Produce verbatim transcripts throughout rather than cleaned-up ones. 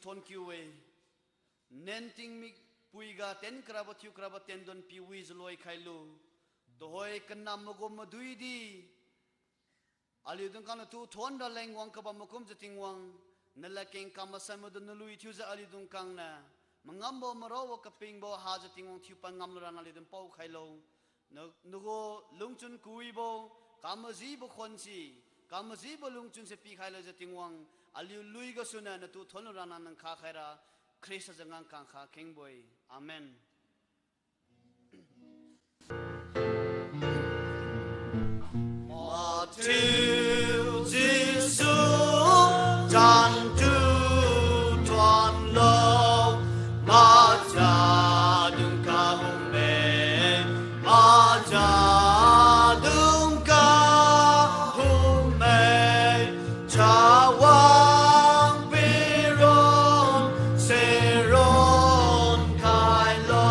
thonkiu-e. Nenting mikpuiga ten karabo thiu karabo tendon piwijiu loi khailu. Tuhoi kanam magu maduidi aliudung khang natu thon raleng wang kabam makumjiu Tingwang, naladkeng kam masan madu nalui thiujiu aliudung khang niu mangambo maraobo kapingbo hajiu Tingwang thiupad ngamlu rana aliudung paokhailo. Na, nagu lungchun kawibo, kamajibo khonsi, kamajibo lungchunse pikhailo jiu Tingwang, aliu lui gasuniu natu thonlu rana nang khakhaira, Khrista jangga kangkha khengbo-e. Amen. Mathiu Jesu, tantu tuanlo, macha dung kahume, macha dung kahume, chawang piron, seron khailo.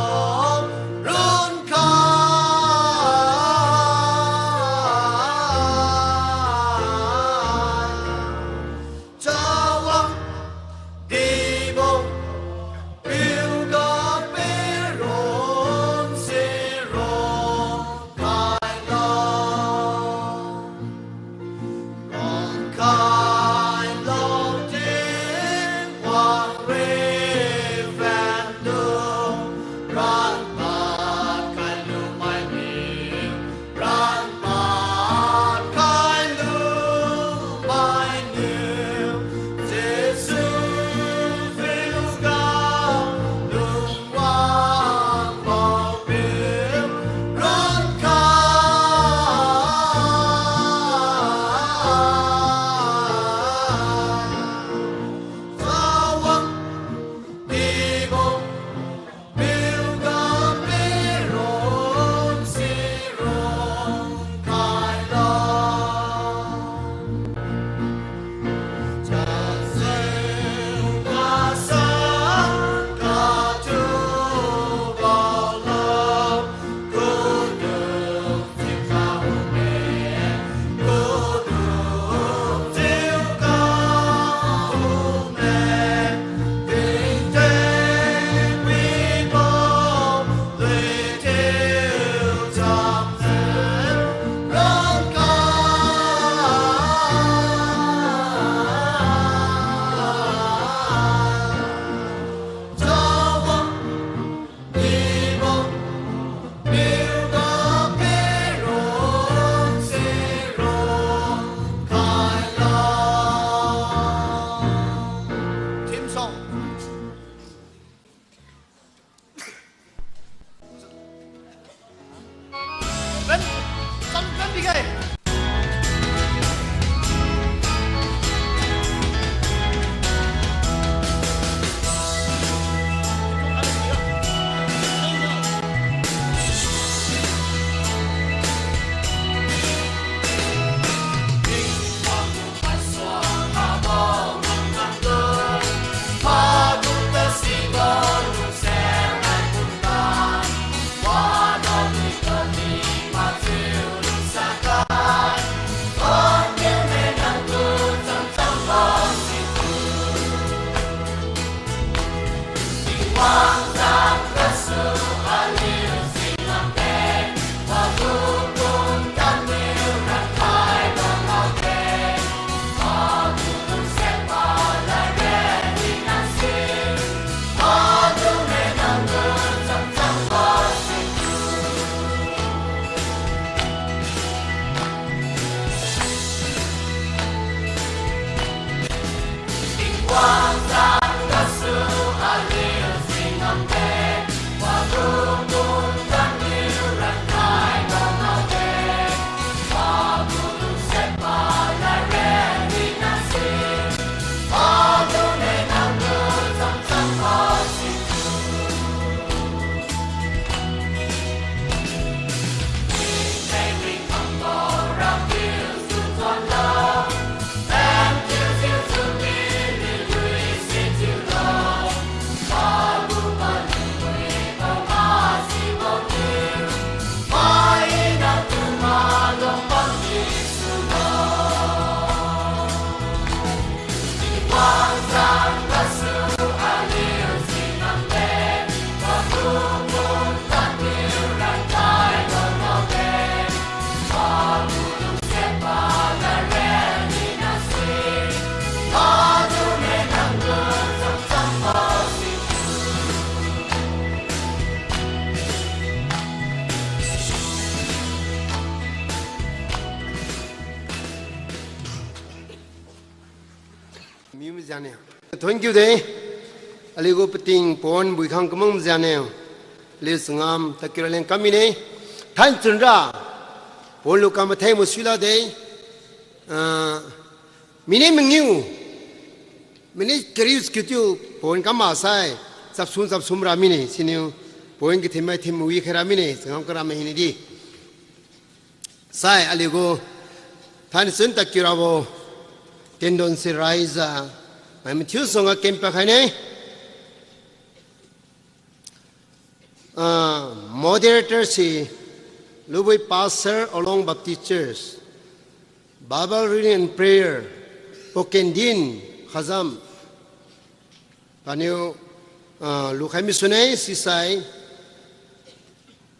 Thank you de. Aliugu pating pon bui khang kamang jiane. Aliu changam takiu raleng kam mine. Thainchun ra. Pon lu kam matheng mu suila de. Ah, mine mangiu. Mine kariu skiu tiu pon kam masai. Chapsum chapsum ra mine. Siniu pon kathim mai thim wi khaira mine. Changam kara mai hini di. Sai aliugu thainchun takiu rabo tendon si raiza mai mathiu songa kempa khaine. Ah, moderator si Lubui Pastor Along Baptist Church. Bible reading and prayer. Pokendin Khazam. Paniu, ah, lukhai misune sisai.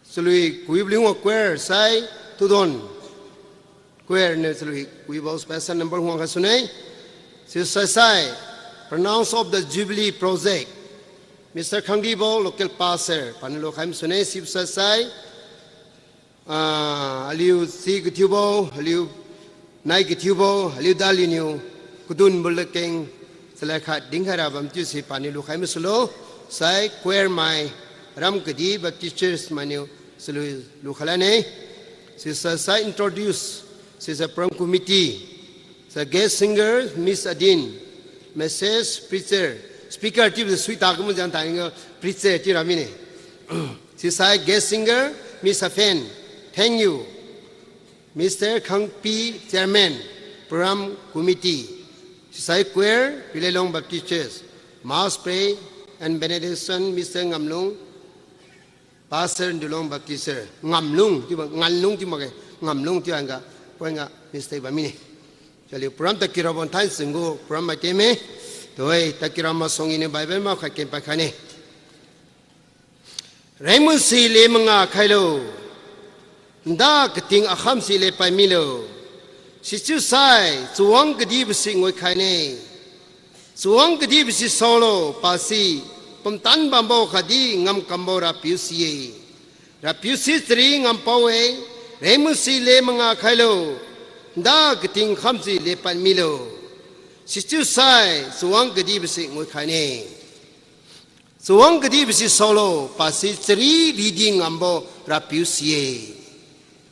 Chalui kuibo lingwa choir sai tudon. Choir niu chalui kuibo special number huang kha sune. Sisai sai, pronounce of the Jubilee Project. Mister Khangdibo, local pastor, paniu lukhai misune sisai sai. Ah, aliu si kathiubo, aliu nai kathiubo, aliu daliuniu, kadunbo lakeng, chalai khat dinkhai ra bam thiu si paniu lukhai misulo, sai choir mai, ram kadi Baptist Church mainiu, chalui lukhai lane, sisai sai introduce, sisai program committee, sa guest singer, Miss Adin, message, preacher, speaker chiubo sui ta kamu jan ta preacher chiu ra mine. Sisai guest singer, Miss Afen, thank you. Mister Khangpi, Chairman, Program Committee, Sisai Choir, Piulelong Baptist Church, Mass Prayer and Benediction, Mister Ngamlung, Pastor Ndulong Baptist Church, Ngamlung, chiubo, Nganlung chiu makge, Ngamlung chiu hangga, poingga mistake bam mine. Chaliu program takiu rabo thainchun gu program mai teme, tuhoe takiu ra masuang iniu Bible mai khat ken pad khaine. Rengmun si le manga khailo. Nda kating akham si le pad milo. Sichiusai, chawang kadibo si ngoi khaine. Chawang kadibo si saolo, pasi, pumtan bambo khatdi ngamkambo Rapiu si-e. Rapiu si chari ngampao-e, rengmun si le manga khailo. Nda kating kham si le pad milo. Sichiusai, chawang kadibo si ngoi khaine. Chawang kadibo si saolo, pasi chari ridi ngambo Rapiu si-e.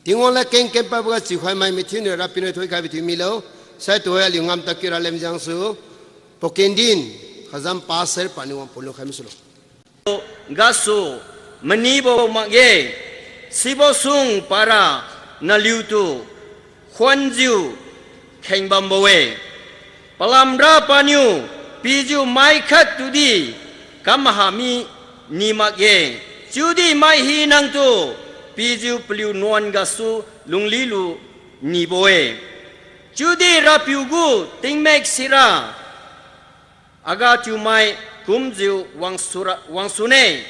Tingwang ladkeng kenpadbo ga chiukhai mai mathiuniu Rapiu niu thoikhaibo thiu milo, sai tuhoe aliu ngam takiu raleng jengsu, Pokendin, Khazam Pastor paniu wang pulu khai misulo. Gasu, manibo makge, sibo sung para naliutu, khuanjiu khengbambo-e. Palamra paniu pijiu mai khat tudi kamha mi ni makge. Chiudi mai hinatu pijiu paliu nuan gasu lunglilu nibo-e. Chiudi Rapiu gu tingmik sira aga thiumai kumjiu wangsura, wangsune.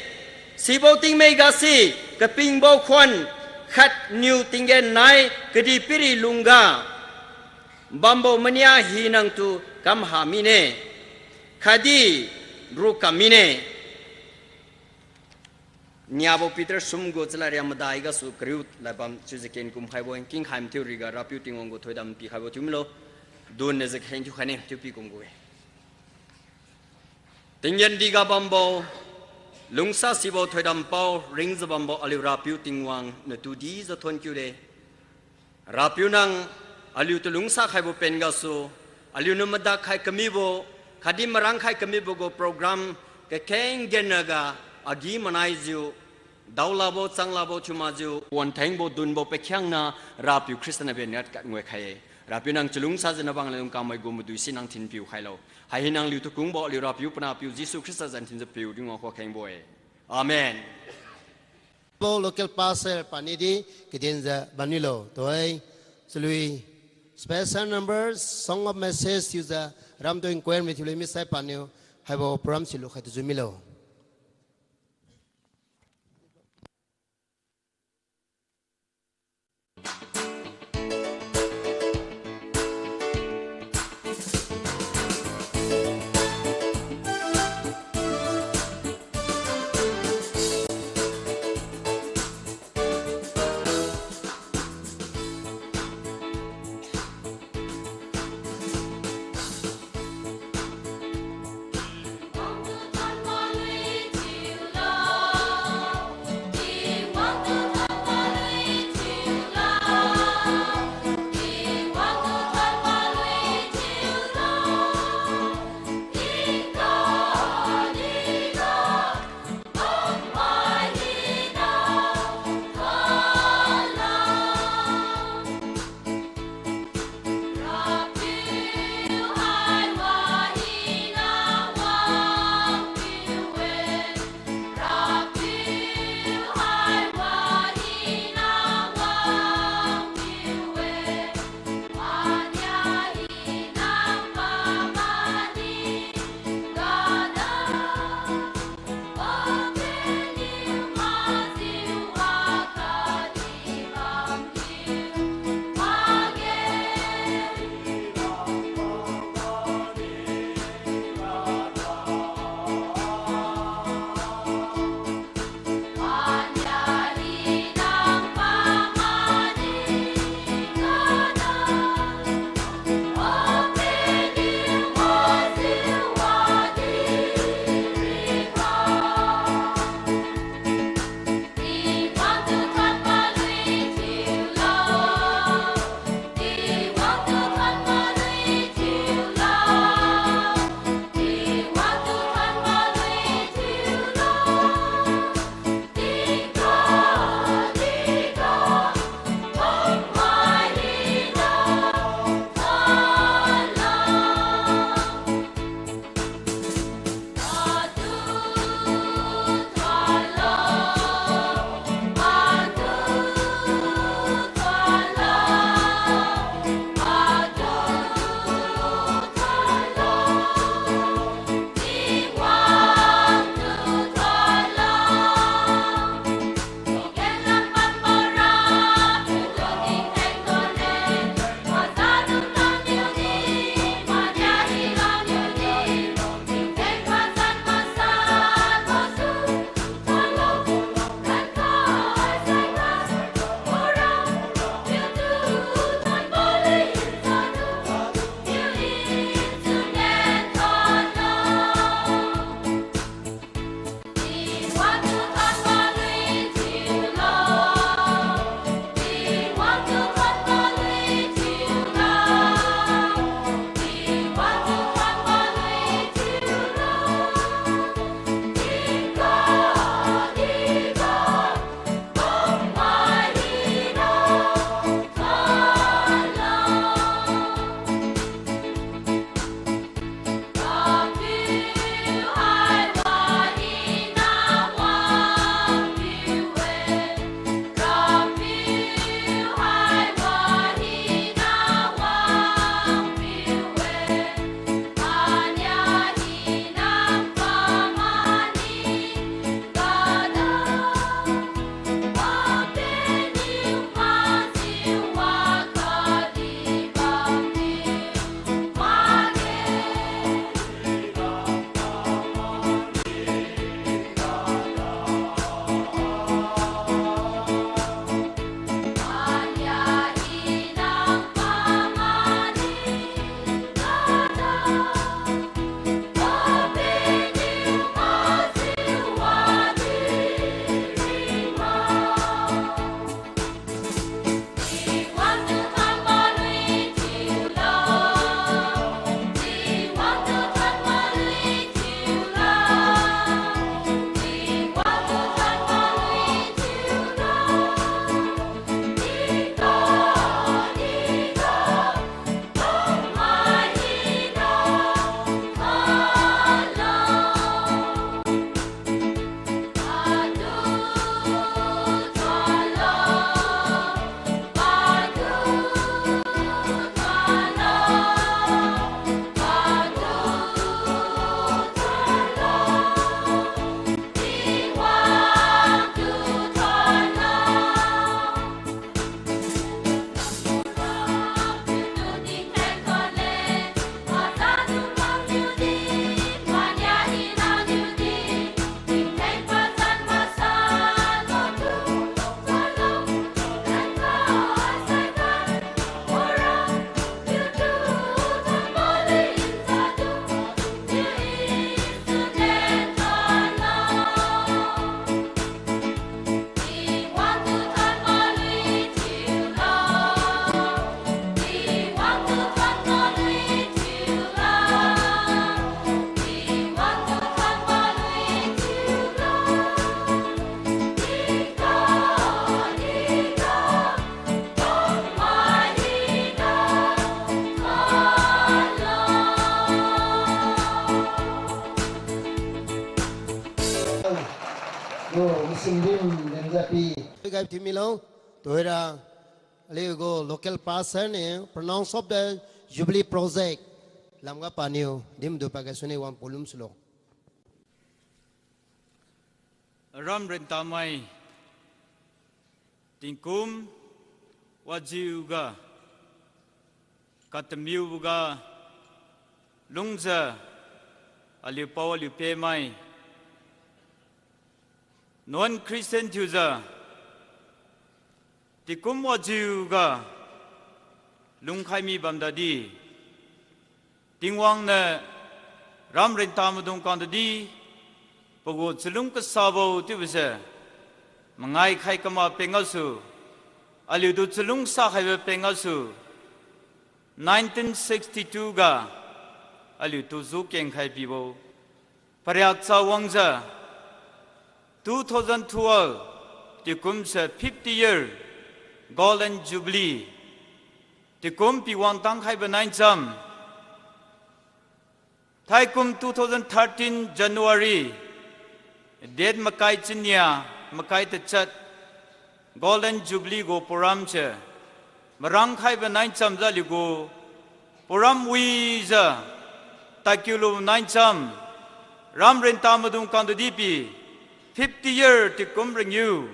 Sibo tingmik gasi kapingbo khuan khatniu tinggen nai kadihpiri lungga bambo mania hinatu kamha mine, khatdi rukam mine. Niabo Peter sumgu chalad riang madai gasu kariu lad bam chiujiu ken kumkhaibo-e, kingkhai mathiu riga Rapiu Tingwang gu thoidam pikhaibo thiu milo, dunne jiu kheng thiukhaine chiu pikum gu-e. Tinggen diga bambo, lungsasibo thoidampao ringjiu bambo aliu Rapiu Tingwang natu dijiu thonkiude. Rapiu nang aliutu lungsa khaibo pen gasu, aliuniu madak khai kamibo, khatdi marang khai kamibo gu program kakheng gennaga agi-manaijiu, daolabo, changlabo, thiumakjiu, wanthengbo, dunbo pakhiangna Rapiu Khrista na benga kad ngoi khai-e. Rapiu nang chalungsajiu nabang lungkangmai gu madui si nang thinpiu khailo. Hai hina nang liutu kungbo aliu Rapiu Panahpiu Jesu Khrista zan thinjiu piu Tingwang khukhengbo-e. Amen. Bo local pastor pani di kadinjiu bamnilo tuhoe. Chalui special number, song of message thiujiu ramdoi choir mai thiului misai paniu haibo program si lukhai tujiu milo. Gai thiu milo, tuhoira, aliu gu local pastor niu pronounce of the Jubilee project lamga paniu dimdu pagaisu ni wang pulum sulo. Ram rentamai, tingkum wajiuga, katamiuboga lungjiu, aliu pao aliu pemai, non-Christian thiujiu, tingkum wajiuga lungkhai mi bamdadi, Tingwang niu ram renta maidung kangtudi, pagu chalung kasabo chiubose, mangai khai kama peng gasu, aliutu chalung sa khaibo peng gasu, nineteen sixty-two ga aliutu ju kengkhai pibo. Pariak cha wangjiu, two thousand twelve, tingkumse fifty year Golden Jubilee, tingkum piwang tangkhaibo naincham, thaikum two thousand thirteen January, date makai chinia, makai tachat, Golden Jubilee gu program se, marang khaibo naincham jiu aliu gu, program wijiu, takiulu naincham, ram renta maidung kangtudi pi, fifty year tingkum rengiu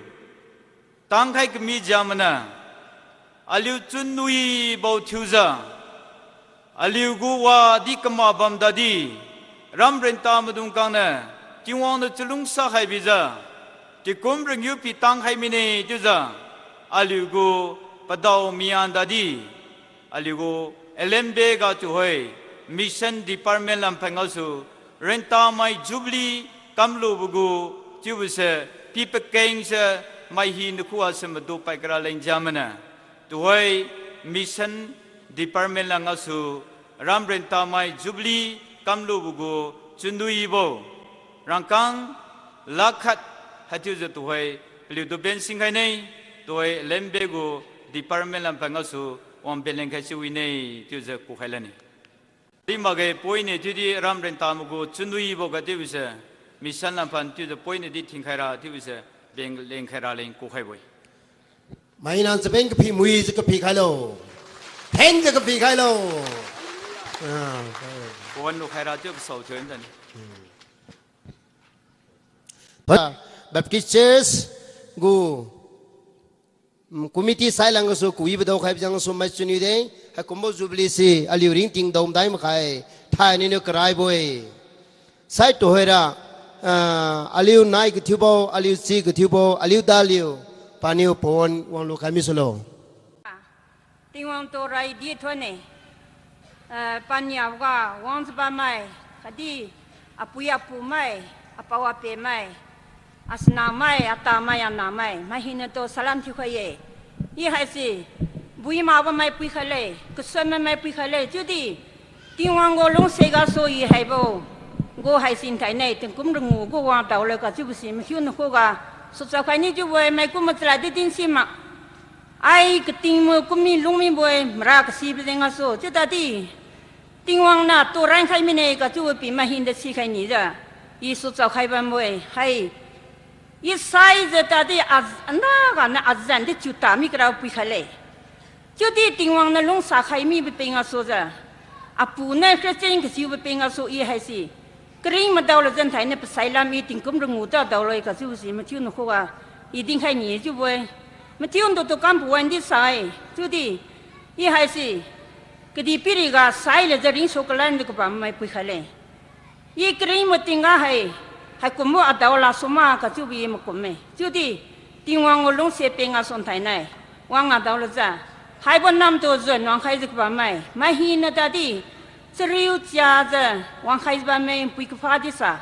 tangkhai kami jiamaniu, aliu chunwibo thiujiu, aliu gu wadi kama bamdadi, ram renta maidung kangniu, Tingwang niu chalungsa khai bijiu, tingkum rengiu pi tangkhai mine chiujiu, aliu gu padao mian dadi, aliu gu L M B ga tuhoi, Mission Department lamphan gasu, rentamai Jubilee kamlubo gu, chiubose, pi pakengse, mai hina khuase madu pai kara leng jiamaniu, tuhoi, Mission Department lang gasu, ram rentamai Jubilee kamlubo gu, chunwibo, rangkang lakh khat haichiujiu tuhoi, paliutu ben singkhaine, tuhoi L M B gu department lamphan gasu, wang ben lengkhai chiu wine, chiujiu kukhai lane. Di makge poine chiudi ram renta mai gu chunwibo ga chiubose, mission lamphan chiujiu poine di thinkhaira chiubose, ben lengkhaira leng kukhaibo-e. Maina chaben kaphi muijiu kaphi khailo. Thenjiu kaphi khailo. Ah, pawan lukhaira chiu kasao thiu dan. Baptist Church gu, mm, committee sailang gasu kawibo daokhaibo jeng gasu mai chunwide, haikumbo Jubilee se aliu ringting daomdai makhai, thainai niu karaibo-e. Sai tuhoira, ah, aliu nai kathiubo, aliu chi kathiubo, aliu daliu, paniu pawan wanglu khai misulo. Tingwang tu rai di thuonne, eh, paniaboga wangjiu bammai, khatdi apui apu mai, apao ape mai, asanamai, atamai, anamai, mai hinato salam thiukhai-e. I haise, bui makbo mai puikhaile, kasuan mai mai puikhaile, chiudi, Tingwang gu lungse gasu i haibo, gu haise nthainai, tingkum rungu gu wang daolo kachiubo si, mathiu nakhuga, suchao khai ni chiubo-e, maikum machaladi din sima. Ai kating ma kum mi lung mibo-e, mara kasibo jeng gasu, chiu tadi, Tingwang niu tu rankhai mine kachiubo pi mai hinade sikhai nijiu, i suchao khai bambo-e, hai. I saijiu tadi a, anaga niu azan di chiuta mi kara puikhaile. Chiudi Tingwang niu lungsa khai mibo peng gasujiu, apu niu Christian kachiubo peng gasu i haise, karing madao lujiu nthainai pasai lam i tingkum rungu ta daolo-e kachiubo si mathiu nakhuga, i dinkhai ni chiubo-e. Mathiu ndutu kam pawan di sa-e, chiudi, i haise, kadihpiriga sai lejiu ringsu kalanjiu kabammai puikhaile. I karing matingga hai, haikumbo adao lasu ma kachiubo i makumme. Chiudi, Tingwang gu lungse peng gasu nthainai, wang adao lujiu, haibo namtu juan wangkhaijiu kabammai, mai hina tadi, chariu chiajiu wangkhaijiu bamme pui kapha di sa.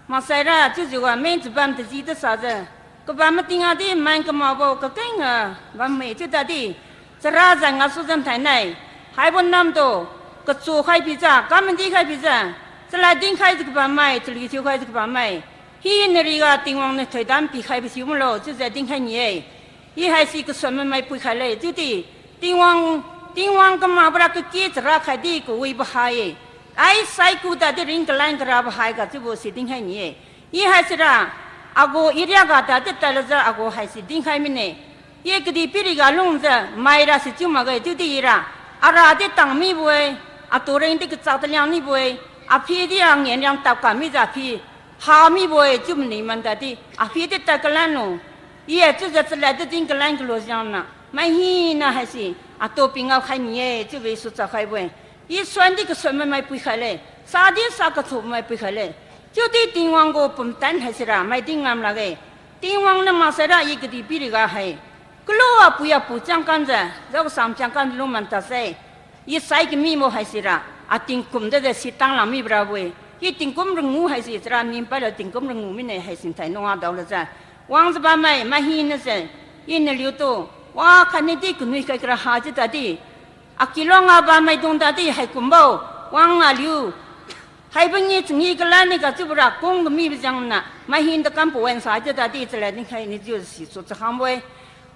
Maksaira chiujiu ga meng chabam taji tasajiu, kabam matingga di man kamakbo kakeng ga bamme chiu tadi, chara zan gasu zan thainai, haibo namtu, kachu khai bijiu, kam madi khai bijiu, chalad dinkhaijiu kabammai, chalui thiukhaijiu kabammai, hina riga Tingwang niu thoidam pikhaibo siu malo chiujiu dinkhai ni-e. I haise kasuan mai mai puikhaile chiudi, Tingwang, Tingwang kamakbo ra kaki chara khaidi kawibo hai-e. Ai saiku tadi ring kalan karabo hai kachiubo si dinkhai ni-e. I haisira, Agu area ga tadi tadlujiu agu haise dinkhai mine. I kadihpiriga lungjiu maira sichiu makge chiudi ira. Ara di tang mibo-e, atu ring di kachak taliang mibo-e, aphi di angen riang tapka mijiu aphi ha mibo-e chiu mani man tadi, aphi di tad kalan lo. I-e chiujiu chalad di din kalan kalu jengniu mai hina haise atu pi ngao khai ni-e chiubi suchak khaibo-e. I suan di kasuan mai mai pui khai le, sa di sa kathu mai pui khai le. Chiudi Tingwang gu pumtan haisira maidin ngam lakge. Tingwang niu masaira i kadihpiriga hai kalu apui apu changkanjiu, jao kasam changkan lungman tase. I sai kamibo haisira, atingkum dejiu sitang lang mibo rabo-e. I tingkum rangu haise chara nimpailo tingkum rangu mine haise thai nung adao lajiu wangjiu bammai mai hinase, i naliutu wakhatni di kanui kai kara hajiu tadi, akiluang a bammaidung tadi haikumbo wang aliu haibo ngi changi kalan ni gachiubo ra kung kamibo jengniu mai hin da kampu wan sajiu tadi chalad dinkhai nijiu sisu chakhangbo-e.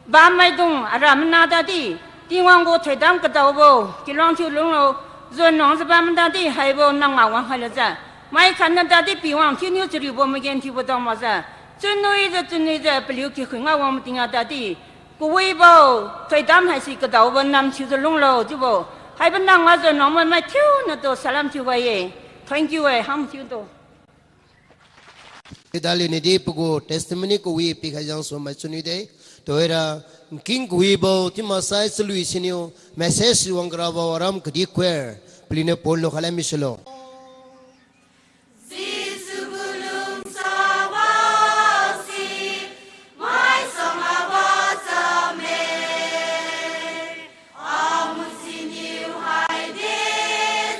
Bammaidung ara mana tadi, Tingwang gu thoidam kadaobo kiluang thiu lunglo, juan wangjiu bam tadi haibo nang nga wang khai lajiu, mai khatna tadi piwang thiuniu chariubo magenthiubo dao makjiu, chunwijiu chunwijiu paliu kikhun nga wang mating a tadi, kawibo thoidam haise kadaobo nam thiujiu lunglo chiubo, haibo nang nga juan wangmai mai thiu natu salam thiu ga-e. Thank you e, ham thiutu. Idaliu nidi pagu testimony kawi pikhai jang sumai chunwide. Tuhoira nking kawibo chiu maksai chalui siniu message wang karabo aram kadih choir paliuniu pon lu khalan misulo. Jesu gu lungsabo si, mai sangabo chame. Amu siniu haide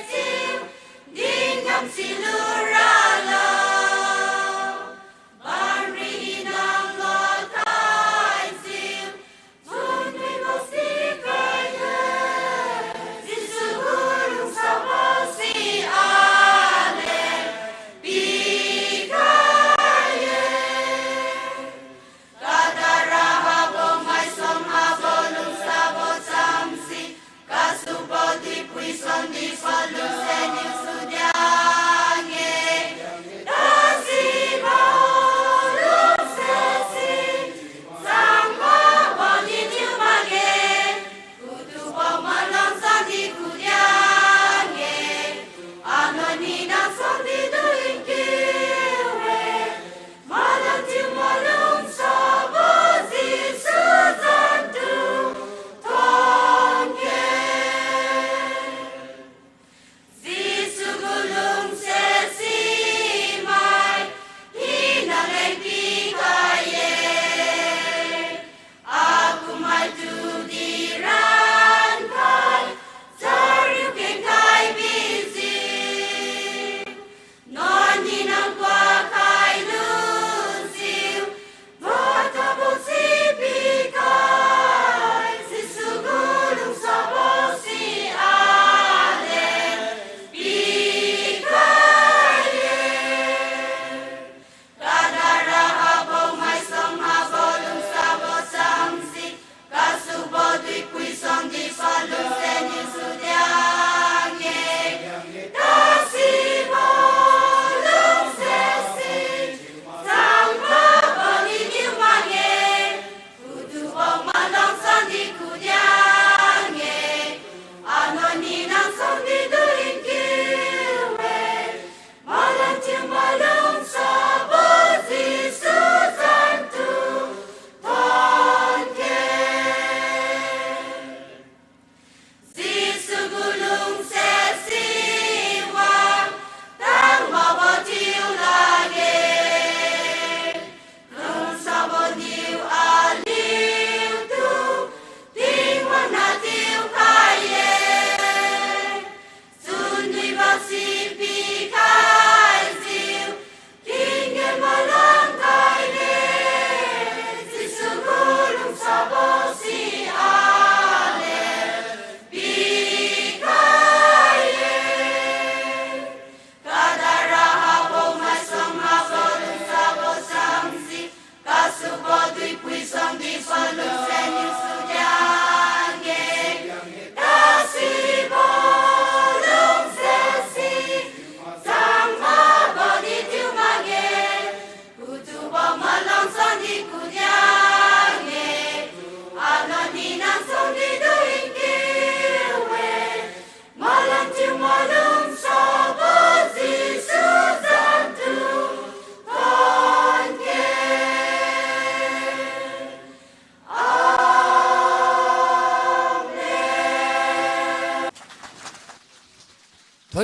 chiu, dinggam silu ralo. Banri hinang lo thai chiu, chunwibo si khaide. Jesu gu lungsabo si a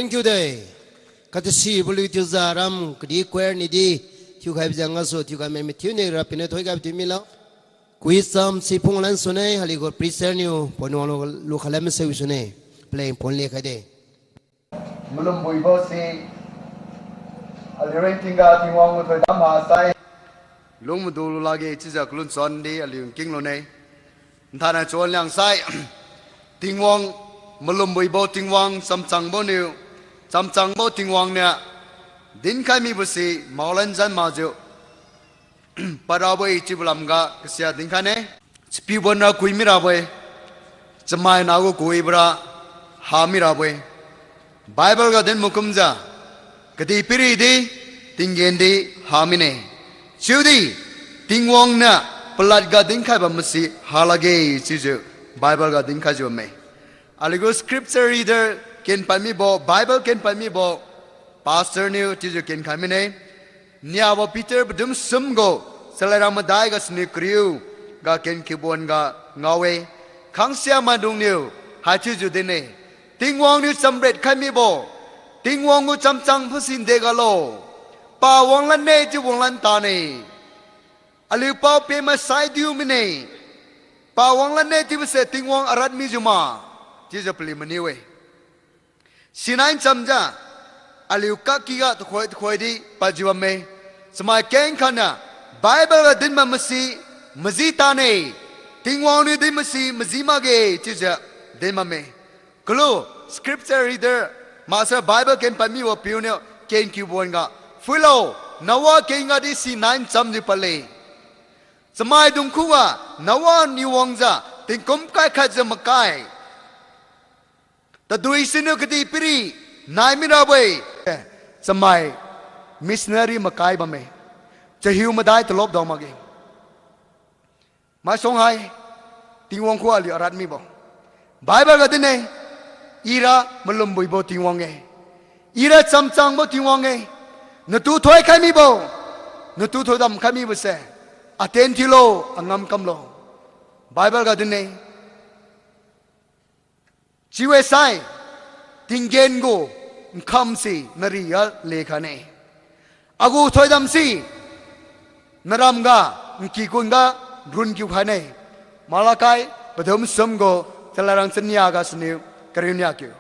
Thank you de. Katasibo lui thiujiu ram kadi choir niudi thiukhaibo jeng gasu thiukhai mai mathiu nira pina thoikhaibo thiu milo. Kui cham si phunglan sune, haligu preacher niu pon wanglu, lukhai lan maseu sune. Paleng pon lekhai de. Malumbuibo si, aliu ringtingga Tingwang gu thoidam ha sai. Lung madu lu lakge chiujiu kalun chandi aliu nkinglu ne. Nthainai chon liang sai. Tingwang, malumbuibo Tingwang, chamchangbo niu, chamchangbo Tingwang niu dinkhai mibo si maolan jan makjiu padrabo-e chiubo lamga kasia dinkhai ne. Chapiu bonra kui mirabo-e. Chamai nagu kuibora ha mirabo-e. Bible ga din makumjiu, kadihpiri di, tinggen di ha mine. Chiudi, Tingwang niu palad ga dinkhai bam masi ha lakge chiujiu Bible ga dinkhaijiu bamme. Aliugu scripture reader kenpad mibo, Bible kenpad mibo, pastor niu chiujiu kenkhai mine. Niabo Peter padum sum gu, chalairang madai gasuniu kariu ga kenkiubo wan-ga ngao-e. Khangsia maidungniu haichiujiu din-e, Tingwang niu chamret khai mibo, Tingwang gu chamchang phusi ndegalo. Pa wanglan-e chiu wanglan tane. Aliu pao-peh masai diu mine. Pa wanglan-e chiubose Tingwang arat mijiu ma, chiujiu paliu maniu-e. Sinai chamjiu, aliu kakiga tukhoi tukhoi di padjiu bamme. Chamai kengkhatniu, Bible ga din bam masi maji tane, Tingwang niu din masi maji makge chiujiu din bamme. Kalu, scripture reader, maksai Bible kenpad mibo piuniu kenkiubo wan-ga, phuilo, Noah kengga di sinai chamjiu padle. Chamaidung khuga Noah niu wangjiu tingkum kai khatjiu makai tadui siniu kadihpiri nai mirabo-e. Chamai missionary makai bamme. Chahiu madai talop dao makge. Maisuang hai, Tingwang khu aliu arat mibo. Bible ga din-e, ira malumbuibo Tingwang-e. Ira chamchangbo Tingwang-e. Natu thoikhai mibo, natu thoidam khai mibose, atien thiulo, angam kamlo. Bible ga din-e. Chiu-e sai, tinggen gu nkhamse nariga lekhaine. Agu thoidamse naramga, nkikun ga runkiu khaine. Malakai padum sum gu chalairang chania gasuniu kariu nia kiu.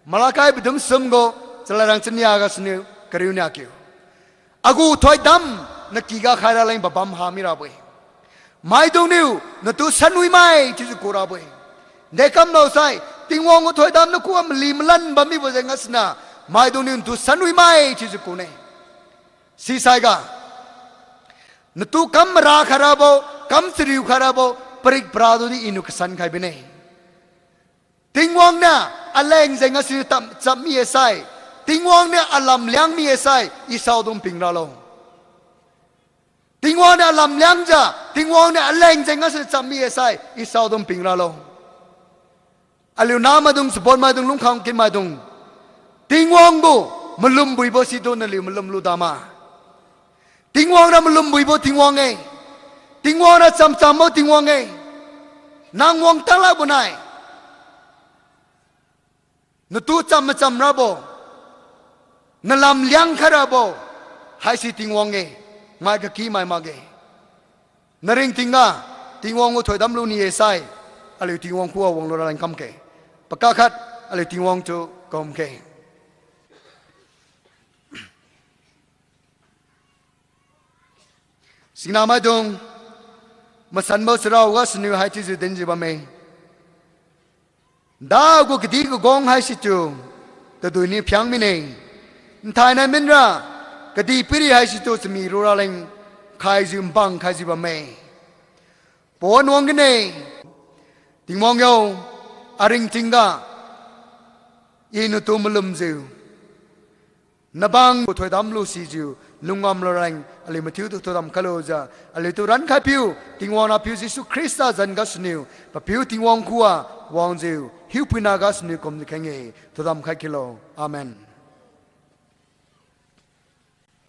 Malakai padum sum gu chalairang chania gasuniu kariu nia kiu. Agu thoidam nakyga khai raleng pabam ha mirabo-e. Maidungniu natu sanwi mai chiujiu kurabo-e. Dekamlo sai, Tingwang gu thoidam nakhuga mali malan bam mibo jeng gasuniu, maidungniu natu sanwi mai chiujiu kune. Sisaiga, natu kam mara khairabo, kam chariu khairabo, parik paradudi Iniu kasan khai bine. Tingwang niu aleng jeng gasuniu tam cham mi-e sai, Tingwang niu alam liang mi-e sai, i saodung ping ralo. Tingwang niu alam liangjiu, Tingwang niu aleng jeng gasuniu cham mi-e sai, i saodung ping ralo. Aliu nahmaidung, chabonmaidung, lungkhang kinmaidung, Tingwang gu malumbuibo situ naliu malum lu dama. Tingwang ra malumbuibo Tingwang-e. Tingwang ra chamchambo Tingwang-e. Nang wang tanglakbo nai, natu cham macham rabo, nalam liang khai rabo, haisi Tingwang-e, mai kaky mai makge. Naringtingga, Tingwang gu thoidam lu ni-e sai, aliu Tingwang khuga wanglu raleng kamkhe. Pakak khat, aliu Tingwang tu kumkhe. Singnamaidung, masanbo charao gasuniu haichiujiu dinjiu bamme. Dagu kadih kagong haisitu, tadui niu phiang mine. Nthainai minra, kadihpiri haisitu chami ruraleng khaijiu mbang khaijiu bamme. Pawan wang gane, Tingwang yo, aringtingga, i natu malumjiu, nabang thoidam lu sijiu, lungngam luraleng, aliu mathiutu thoidam khailujiu, aliutu rankhaipiu, Tingwang Napiu Jesu Khrista zan gasuniu, Papiu Tingwang khuga wangjiu, hiupuina gasuniu kumjiu kheng-e, thoidam khai khilo. Amen.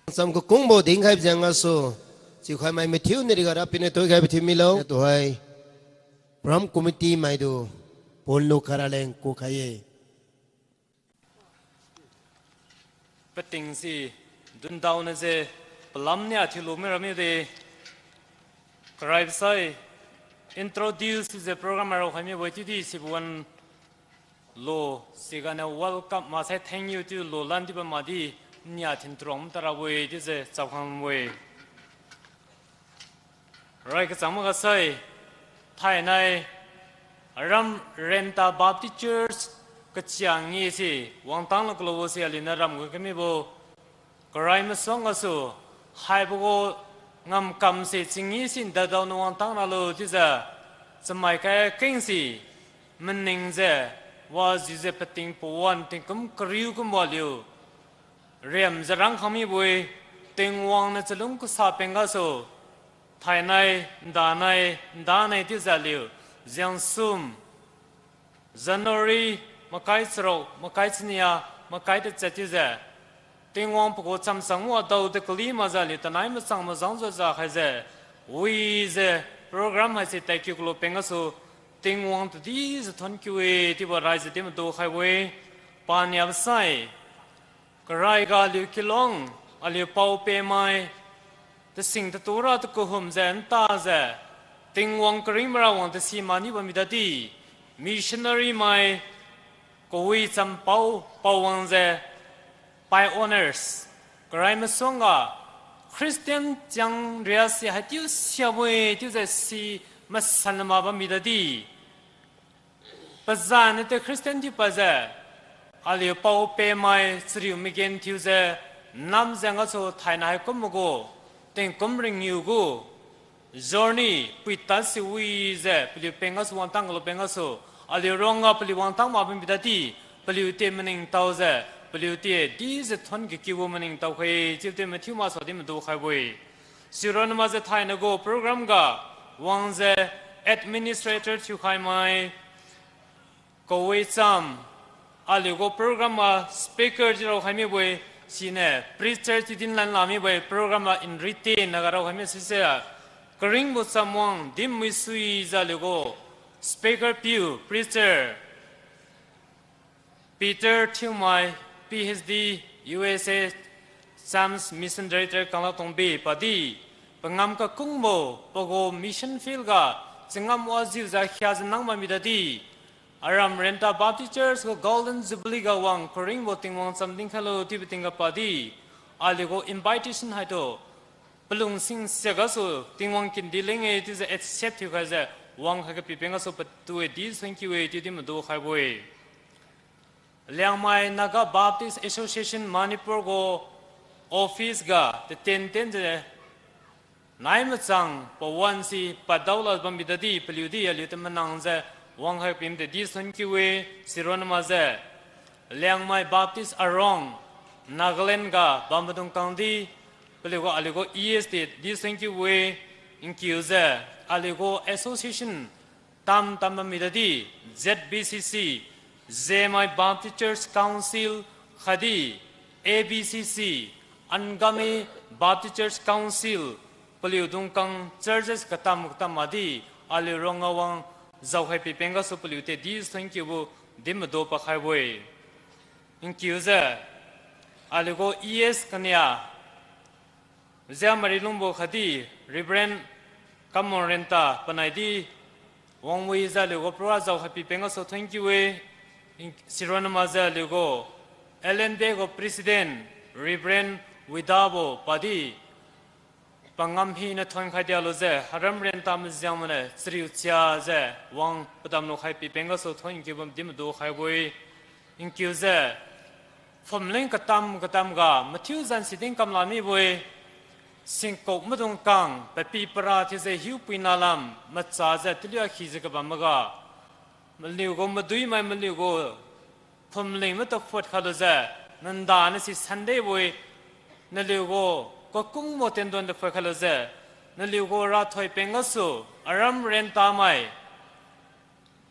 Cham kakungbo dinkhaibo jeng gasu, chiukhai mai mathiu nariga rapine toikhaibo thiu milo. Tuhoi, program committee maitu, ponlu khairaleng kukhai-e. Pating si dundaona je palam nia thiulu mirami de. Karaibo sai introduce thiujiu program raokhai mibo-e chiudi sibo wan lo, siganiu welcome maksai thank you thiu lo lan di bam makdi nia thin truang tarabo-e chiujiu chapkhangbo-e. Rai kachang maga sai, thainai aram Renta Baptist Church kachia nge se wangtang lakulubo se aliuniu ramgu kamibo karai masuang gasu, haibo gu ngamkam se chingi si dadaoniu wangtang ralo chiujiu, chamai kai keng si maningjiu, wajiujiu pating pawan tingkum kariu kumbo aliu riamjiu rangkhang mibo-e. Tingwang niu chalung kasa peng gasu, thainai, ndanai, ndanai chiujiu aliu jiangsum January makai charuk, makai chania, makai tachat chiujiu Tingwang pagu chamchang wa daotu kali makjiu aliu tanai machang majang jaojiu khaijiu, wijiu program haise tadkiu kalu peng gasu, Tingwang tudijiu thonkiu-e chiubo raijiu di madukhaibo-e. Paniabo sai, karaiga aliu kilong, aliu pao-peh mai, tasing tatura takuhumjiu ntajiu, Tingwang karing mara wang tasi maniu bammi tadi, missionary mai, kawi champao, paowangjiu, pioneers, karai masuangga, Christian chiang ria si haichiu siabo-e chiujiu si masan lama bammi tadi, pazan niu te Christian thiu pajiu, aliu pao-peh mai chariu magenthiujiu, namjiang gasu thainai haikum magu, tingkum ringiu gu journey puitad si wijiu paliu peng gasu wangtang kalu peng gasu, aliu ruangga paliu wangtang mak bammi tadi, paliu te maningtaojiu, paliu te dijiu thon kakiubo maningtao khai-e chiu te mathiu masa di madukhaibo-e. Sironna makjiu thainai gu program ga wangjiu administrator thiukhai mai Kawicham, aliu gu program ma speaker chiu raokhai mibo-e, siniu preacher chiu dinlan la mibo-e, program ma in written naga raokhai mi sise, karingbo chamwang dinmi suijiu aliu gu speaker piu, preacher Peter Thiumai, PhD, USA, Chams Mission Director Kanglatongbi padi, pangam kakungbo pagu mission field ga changam wajiujiu khajiu nang bammi tadi, aram Renta Baptist Church gu Golden Jubilee ga wang karingbo Tingwang cham dinkhailo chiubo tingga padi, aliu gu invitation haitu palung singsia gasu Tingwang kindi leng-e chiujiu accept thiukhaijiu wangkhai kapipen gasu patu-e di thank you-e chiudi madukhaibo-e. Liangmai Naga Baptist Association Manipur gu office ga taten tenjiu nai machang pawan si padao la bammi tadi paliudi aliu te manangjiu wangkhai pim te di thank you-e. Sironna makjiu Liangmai Baptist Arong, Nagaland ga bammaidung kangdi paliu gu aliu gu E S te di thank you-e. Nkiujiu aliu gu association tam tam bammi tadi, Z B C C, Zemai Baptist Church Council khatdi A B C C, Angami Baptist Church Council, paliu dungkang churches katam katam madi, aliu ruangga wang jaokhai pipen gasu paliu te di thank you bo di madu pakhaibo-e. Nkiujiu aliu gu E S kania, Ziamari Lungbo khatdi Reverend Kamon Renta panaidi wangwijiu aliu gu program jaokhai pipen gasu thank you-e. Sironna makjiu aliu gu L N B gu President Reverend Widabo padi pangam hina thonkhai dialujiu haram Renta majiang maniu chariu chiajiu wang padam lukhai pipen gasu thank you bam di madukhaibo-e. Nkiujiu phumling katam katam ga mathiu zan sidin kamla mibo-e. Singkok maidung kang papi para thiujiu hiupuina lam machajiu taliu akhijiu kabam maga, maliu gu maduimai maliu gu phumling matu phut khalujiu, nanda nasi Sunday bo-e, naliu gu kakungbo tendon tu phut khalujiu, naliu gu rathoi peng gasu aram Renta mai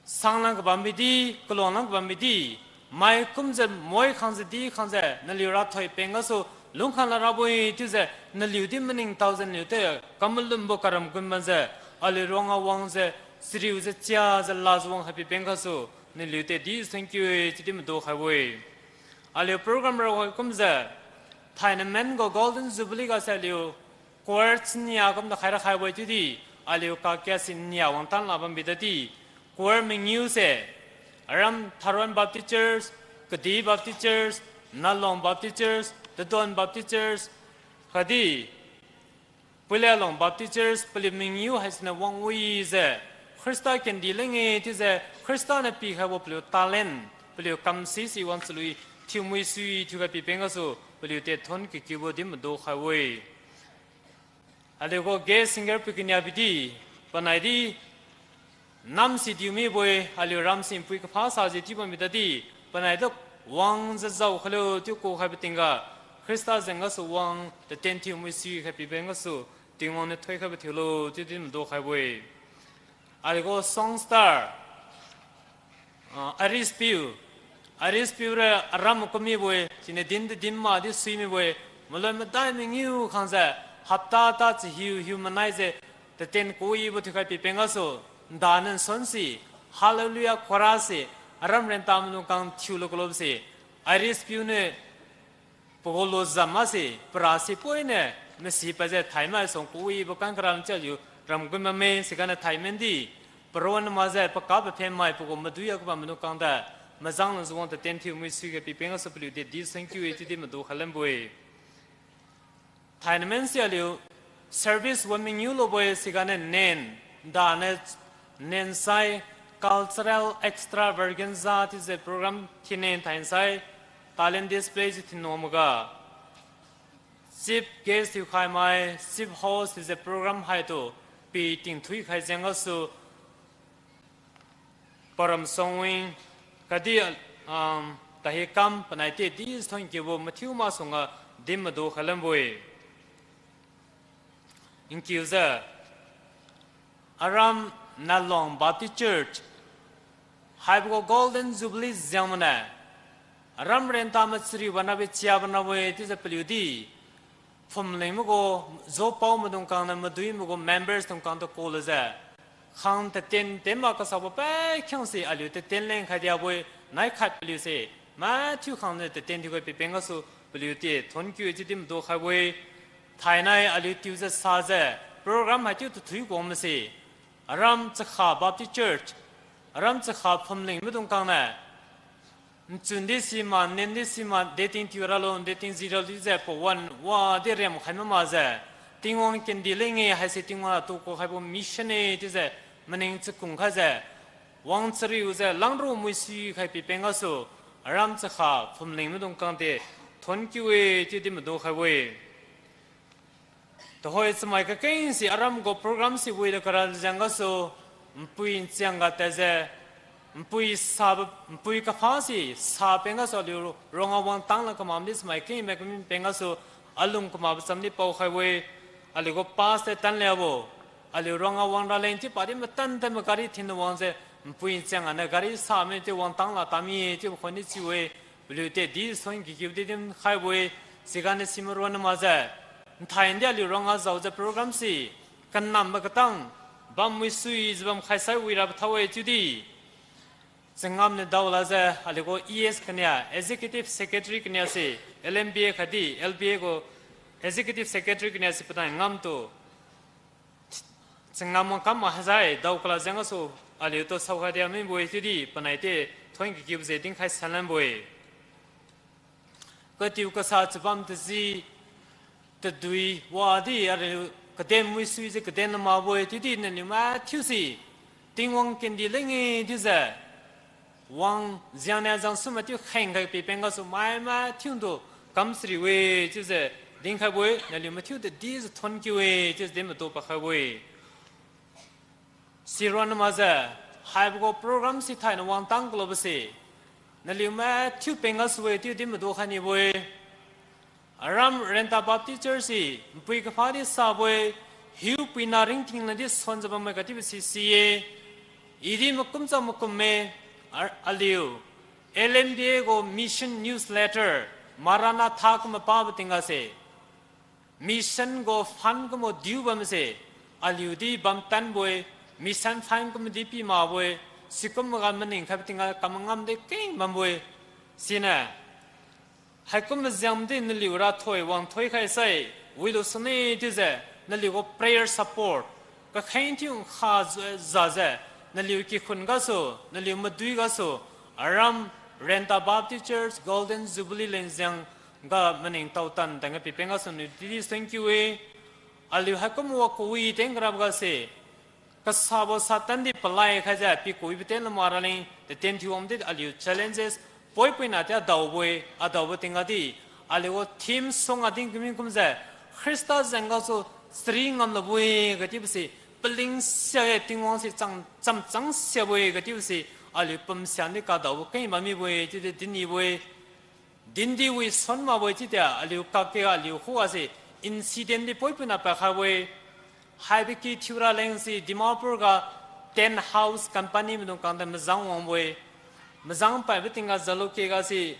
sanglang kabam midi, kaluanglang kabam midi, mai kumjiu moi khangjiu di khangjiu naliu rathoi peng gasu lungkhang la rabo-e chiujiu naliu di maningtaojiu naliu te kamalumbo karam gun banjiu, aliu ruangga wangjiu, chariujiu chiajiu lajiu wangkhai pipen gasu naliu te di thank you-e chiudi madukhaibo-e. Aliu program raokhai kumjiu Thainai men gu Golden Jubilee ga se aliu choir nia kumna khai rakhaibo-e chiudi, aliu kakia si nia wangtan la bambi tadi, choir mangiu se, aram Tharon Baptist Church, Kadi Baptist Church, Nalong Baptist Church, Tadon Baptist Church, khatdi Puilialong Baptist Church paliu mangiu haisiniu wang wijiu, Khrista kendi leng-e chiujiu Khrista niu pikhaibo paliu talent, paliu kamsi si wang chalui thiumui sui thiukhai pipeng gasu paliu te thon kakiubo din madukhaibo-e. Aliu gu guest singer pi kania bidi, panai di nam si diu mibo-e, aliu ram si npui kapha sajiu chiu bammi tadi, panai tu wangjiu jao khailo chiu kukhaibo tingga, Khrista jeng gasu wang taten thiumui suikhai pipeng gasu, Tingwang niu thoikhaibo thiulo chiu din madukhaibo-e. Aliu gu song star, ah, Aris Piu. Aris Piu ra aram kum mibo-e, siniu din di din ma di sui mibo-e, maloi madai mangiu khangjiu, hapta ta chahiu hiu manaijiu, taten kuibo thiukhai pipeng gasu, ndaniu nsuan si, Hallelujah chorus se, aram renta maidung kang thiulu kalo se, Aris Piu niu, pagu lujam mase, para si poiniu, masi pajiu thaimai suang kuibo kan karam chiu aliu ram gu mamme, siganiu thaimen di, paron makjiu, paka paphen mai, pagu madui ya kabam maidung kang ta, majang lungjiu wang taten thiumui suikhai pipeng gasu paliu te di thank you-e chiu din madukhai lanbo-e. Thainai men si aliu service wan mangiu lubo-e, siganiu nen, ndaniu nen sai cultural extravaganza chiujiu program thinne thainai sai talent display si thinnuang maga, chief guest thiukhai mai, chief host thiujiu program haitu pi tingthui khai jeng gasu, Param Songwing, khatdi, um, Tahi Kam panai te di thon kiubo mathiu masuangga din madukhai lanbo-e. Nkiujiu, aram Nalong Baptist Church, haibo gu Golden Jubilee jengmaniu, aram renta machariu bana bi chia bana bo-e chiujiu paliu di, phumling magu, jopao maidung kang niu madui magu members dung kang tu kulujiu, khang taten tenma kasabo pakhiang se aliu taten leng khai diabo-e, nai khat paliu se, mathiu khangniu taten thiukhai pipeng gasu paliu te thon kiu-e chiu din madukhaibo-e. Thainai aliu tiujiu sajiu program haichiu tathui kuang mase, aram Chakha Baptist Church, aram Chakha phumling maidung kang niu, nchun di sima, nen di sima, deting tiu ralo, deting ji ralo chiujiu pawan wadi riam khai mamakjiu, Tingwang kendi leng-e haise Tingwang atu kukhaibo mission-e chiujiu, maning chakung khaijiu, wang chariujiu langru mui suikhai pipeng gasu, aram Chakha phumling maidung kang te thon kiu-e chiu din madukhaibo-e. Tuhoi chamai kakeng se aram gu program si wijiu kara jeng gasu, npui nchiang ga tadjiu, npui sa, npui kapha si sa peng gasu aliu ruangga wangtang la kamam di chamai keng mai kami peng gasu, alung kamakbo cham di paokhaibo-e, aliu gu pass te tan liabo, aliu ruangga wang raleng chiu padi matan tan ma gari thinna wangjiu, npui nchiang aniu gari same chiu wangtang la tami-e chiu khon di chiu-e, paliu te di suan kikiu di din khaibo-e, siganiu simaruan na makjiu, nthai ndi aliu ruangga jaojiu program si, kanambo katang, bam wi suijiu bam khaisai wi rabo thao-e chiudi, changam niu daolajiu aliu gu E S kania, Executive Secretary kania se, L M B A khatdi L B A gu Executive Secretary kania se panai ngamtu, changam wangkam ma hazai dao kala jeng gasu, aliutu saokhai dia mibo-e chiudi panai te thon kikiu je dinkhai sanlanbo-e. Katiu kasa chabam taji, tadui wadi aliu kaden wi suijiu kaden na makbo-e chiudi naliu mathiu se, Tingwang kendi leng-e chiujiu, wang jiangnia jangsu mathiu kheng khai pipeng gasu mai mathiutu kam sariu-e chiujiu dinkhaibo-e, naliu mathiu tadi jiu thon kiu-e chiujiu din matu pakhaibo-e. Siruan na makjiu, haibo gu program si thainiu wangtang kalubose, naliu mathiu peng gasu-e chiu din madu khai nibo-e. Aram Renta Baptist Church si, npui kapha di sabo-e, hiupuina ringting nadi suanjiu bamme katibo si si-e. Idi makum cham makum-e, a- aliu, L M B A gu mission newsletter, Maranatha kum mapabo tingga se, mission gu fund kumbo diu bamse, aliu di bamtanbo-e, mission fund kum di pi makbo-e, sikum ga maning khaibo tingga kam ngam de keng bambo-e, siniu, Haikum majiang di naliu rathoi wang thoikhai sai, wilu sune chiujiu, naliu gu prayer support kakheng thiu nkha jiu, jiujiu, naliu kikhun gasu, naliu madui gasu, aram Renta Baptist Church Golden Jubilee lenjiang ga maningtao tan tangga pipeng gasu naliu didi thank you e. Aliu haikum wa kawi teng karab gase, kasabo Satan di palai khaijiu, pi kawibo ten lama raleng, tatien thiu wang di aliu challenges, poipuina ti adaobo-e, adaobo tingga di, aliu gu theme song adin kami kumjiu, Khrista jeng gasu chari ngam labo-e kachiubo se, paling sia-e Tingwang se chang, chamchang siabo-e kachiubo se, aliu pumsian di kadaobo keng bam mibo-e chiudi dinnibo-e. Dindi wi suan makbo-e chiutia, aliu kakge aliu khuga se, incident di poipuina pakhaibo-e. Haibo ki thiura leng se Dimapur ga tent house company maidung khang di majang wangbo-e. Majang paibo tingga Jalukie ga se,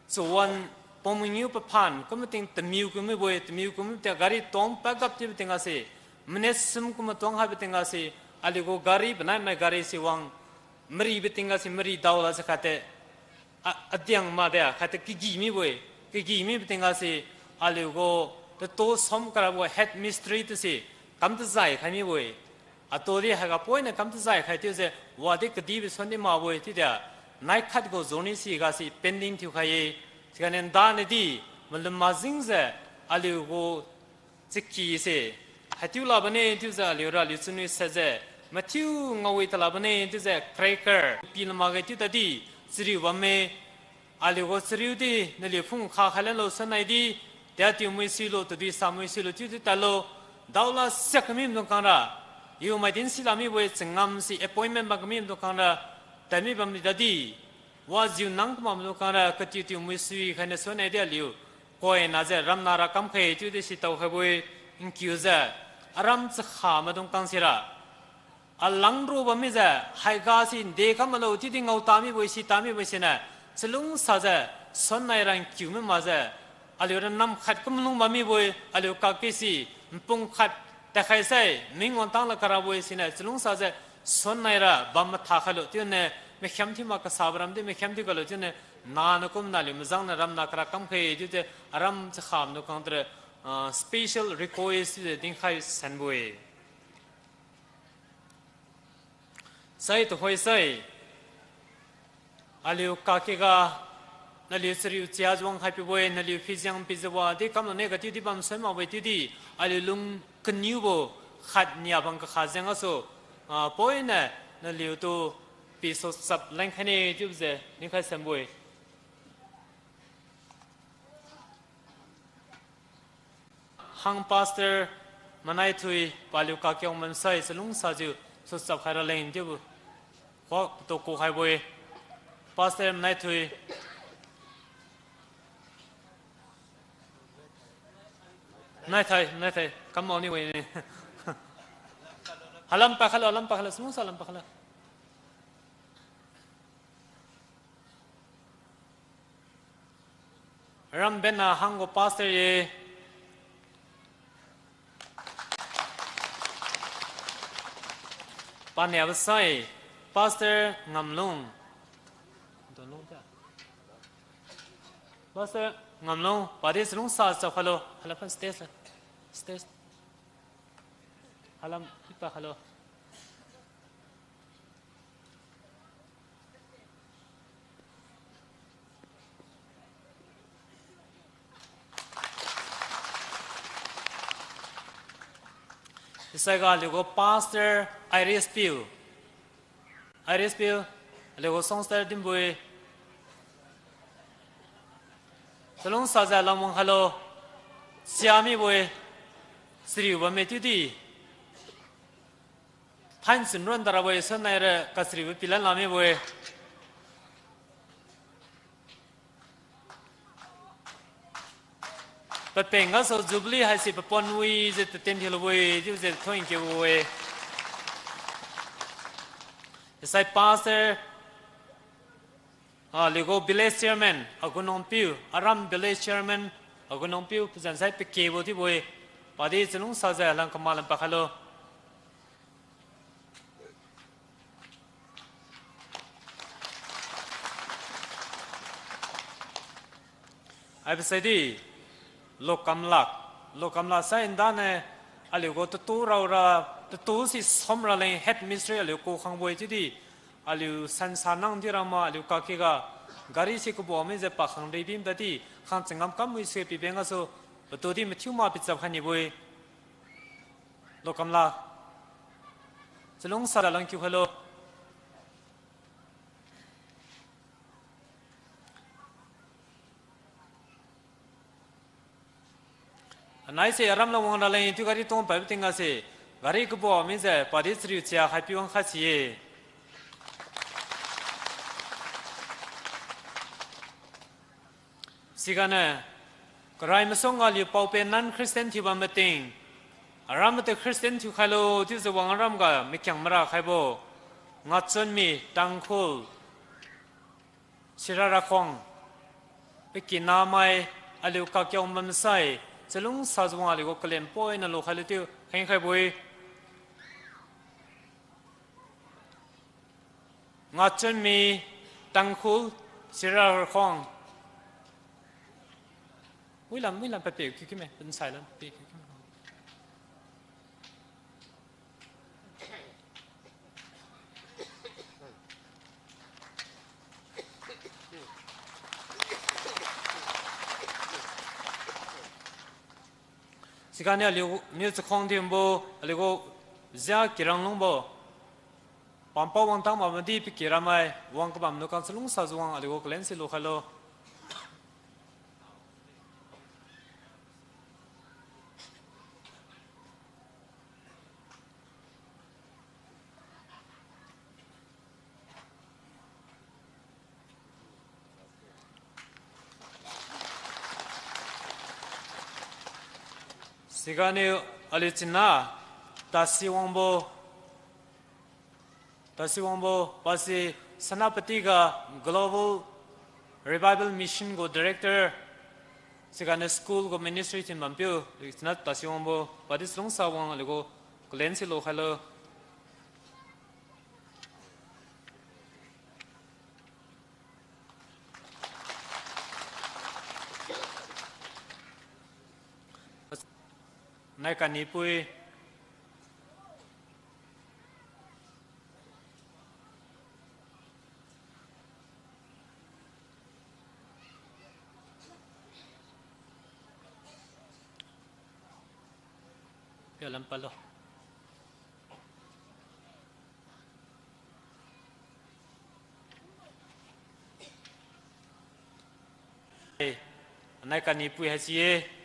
chawan pongmangiu paphan kumbo ting tamiu kumibo-e, tamiu kumibo tia gari tong pagap chiubo tingga se, minute sum kumbo tuang haibo tingga se, aliu gu gari panaimai gari se wang, maribo tingga se mari daola se khatte, a, adiang made khatte kagi mibo-e, kagi mibo tingga se, aliu gu, tatu som karabo headmistress tu se, kam tazai khai mibo-e. Atu di haiga poiniu kam tazai khai chiujiu, wadi kadibo suan di makbo-e chiudia, naikhat gu journey siga se pending thiukhai-e, siganiu dani di, malum majengjiu, aliu gu chaki se, haichiu lak bane chiujiu aliura aliu chunwi sajiu, mathiu ngaowi talak bane chiujiu cracker pi lamakge chiu tadi, chariu bamme, aliu gu chariu di naliu phung kha khailanlo sunnai di, tia tiu mui suilo, tadui sa mui suilo chiudi tadlo, daola siak kami maidung khangra, iu maidin silak mibo-e changam se appointment bam kami maidung khangra, tadmi bamdi tadi, wajiu nang kamak maidung khangra katiu tiu mui sui khainiu sunnai di aliu, koinajiu ramna ra kamkhai chiudi sitao khaibo-e, nkiujiu, aram chakha maidung khang sira. Alang ru bammijiu, haiga se nde kam malo chiudi ngao tamibo-e sitamibo-e siniu, chalungsajiu, sunnai ra nkiu mi makjiu, aliura nam khat kumlung bam mibo-e, aliu kakge se, npung khat, takhai sai, ming wangtang la karabo-e siniu, chalungsajiu, sunnai ra bam matha khailo chiuniu, makhiam thiu mak kasabo ram di makhiam thiu khailo chiuniu, nana kumna aliu majang niu ramna kara kamkhai chiudi, aram chakha maidung khang tara, ah, special request chiudi dinkhai sanbo-e. Sai tuhoi sai, aliu kakge ga, naliu chariu chiajiu wang khai pibo-e, naliu phijiang pijiu wadi kamlone kachiudi bam sai makbo-e chiudi, aliu lung kaniubo, khat nia bang kakha jeng gasu, ah, poiniu, naliutu, piso chap lengkhaine chiujiu dinkhai sanbo-e. Hang pastor Manaithui paliu kakiang mansai chalungsajiu suchap khai raleng chiubo. Khuatu kukhaibo-e. Pastor Manaithui. Naithai, naithai, kam maoni we ni. Halam pakhailo, halam pakhailo, chalungsa halam pakhailo. Rambenna hanggu pastor ye. Paniabo sai, Pastor Ngamlung. Pastor Ngamlung, padi chalungsa chap khailo, hala phan stage la. Stage. Halam ipa khailo. Saiga aliugu Pastor Iris Piu. Iris Piu, aliugu songster dinbo-e. Chalungsajiu lamwang khailo. Sia mibo-e. Chariu bamme chiudi. Thainchun ron darabo-e, sunnai ra kachariubo pilan la mibo-e. Papeng gasu Jubilee haise papon wijiu taten thiulubo-e, chiujiu thoikiubo-e. Sai Pastor, ah, aliugu village chairman, Agunongpiu, Aram village chairman, Agunongpiu, pazan sai pakebo chiubo-e, padi chalungsajiu lang kamalam pakhailo. Haibo saidi, lokamlak, lokamlak sai ndane, aliu gu tatu raora, tatu si som raleng head mistress aliu ku khangbo-e chiudi, aliu sansa nang di rama, aliu kakiga, gari si kabo mijiu pakhang ribi tadi, khang changam kam wi se pibeng gasu, patu di mathiu ma pichap khai nibo-e. Lokamlak. Chalungsa langkiu khailo. Anai se aram la wang raleng chiu gari tong paibo tingga se, gari kabo mijiu padi chariu chia khai pi wang khai si-e. Siganiu, karai masungga aliu paopen non-Christian thiubam mating, aram matu Christian thiukhailo chiujiu wang aram ga makiang mara khaibo, Ngachunmi Tangkhul, Sira Rakhuang, pakinamai, aliu kakiang bamsai, chalungsajiu wang aliu gu kalen poina lukhailo chiu khengkhaibo-e. Ngachunmi, Tangkhul, Sira Rakhuang. Wilam, wilam pape kiu kime, pensai lam pape kiu kime. Siganiu aliu niu chakhuang dinbo, aliu gu jia kirang lungbo, pampao wangtang bamdi pakiramai, wang kabam niu kang chalungsajiu wang aliu gu kalen si lukhailo. Siganiu aliu china, Tasi Wangbo, Tasi Wangbo, pasi Senapati ga Global Revival Mission gu director, siganiu school gu ministry thin bampiu, aliu china Tasi Wangbo, padi chalungsa wang aliu gu kalen si lukhailo. Nai kanipui. Pia lam palo. Anai kanipui haisi-e.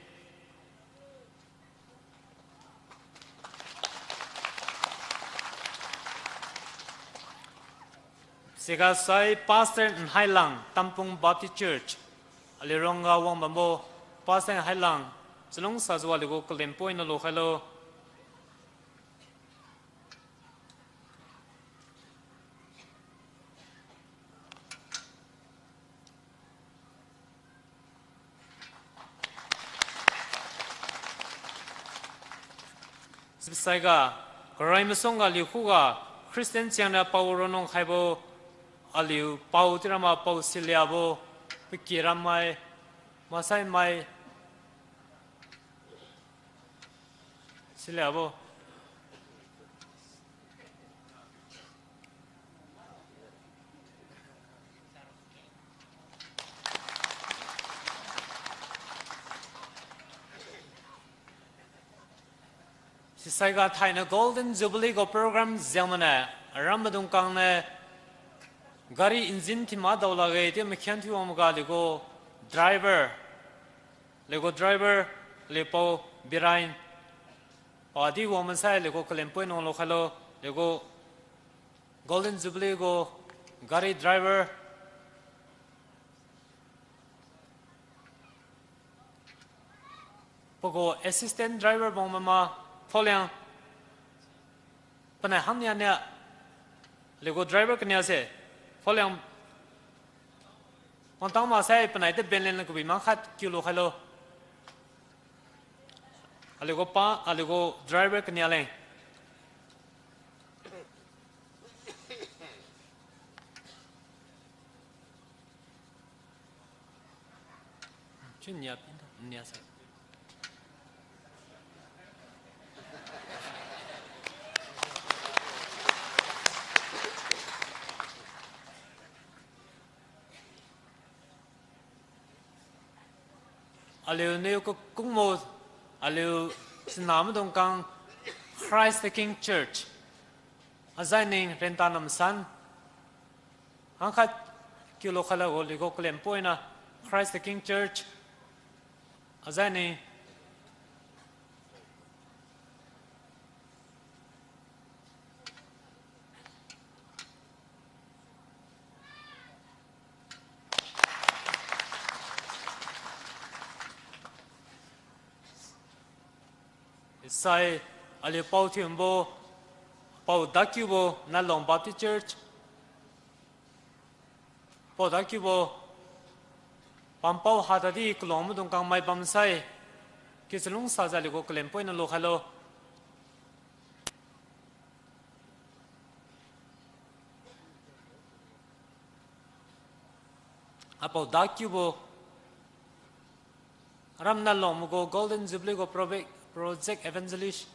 Siga sai Pastor Nhailang, Tampung Baptist Church. Aliu ruangga wang bambo, Pastor Nhailang, chalungsajiu aliu gu kalen poina lukhailo. Sibsaiga, karai masungga aliu khuga, Christian chiangniu pao ronung khaibo, aliu pao tirama pao siliabo, pakiramai, masaimai, siliabo. Sisaiga thainiu Golden Jubilee gu program jengmane, aram maidung kangniu gari engine thima daolakge chiu makhian thiu wangboga aliu gu driver, aliu gu driver, aliu pao Birai, padi wang mansai aliu gu kalen poi nang lukhailo, aliu gu Golden Jubilee gu gari driver, pagu assistant driver bang mama, Pholiang. Panai hangnia nia, aliu gu driver kania se, Pholiang. Wangtang maksai panai te benlen kabi mang khat kiu lukhailo. Aliu gu pa, aliu gu driver kania leng. Nia pin, nia sa. Aliu niu kakungbo, aliu chana maidung kang Christ the King Church. Azai ning renta namsan. Hangkhat kiulo khailo aliu gu kalem poina Christ the King Church. Azai ning Isai aliu pao thiumbo, pao dakiubo, Nalong Baptist Church. Pao dakiubo, pampao hatadi kalong maidung kang mai bamsai, kiu chalungsajiu aliu gu kalem poina lo khailo. Apao dakiubo, aram Nalong mai gu Golden Jubilee gu Project, Project Evangelist.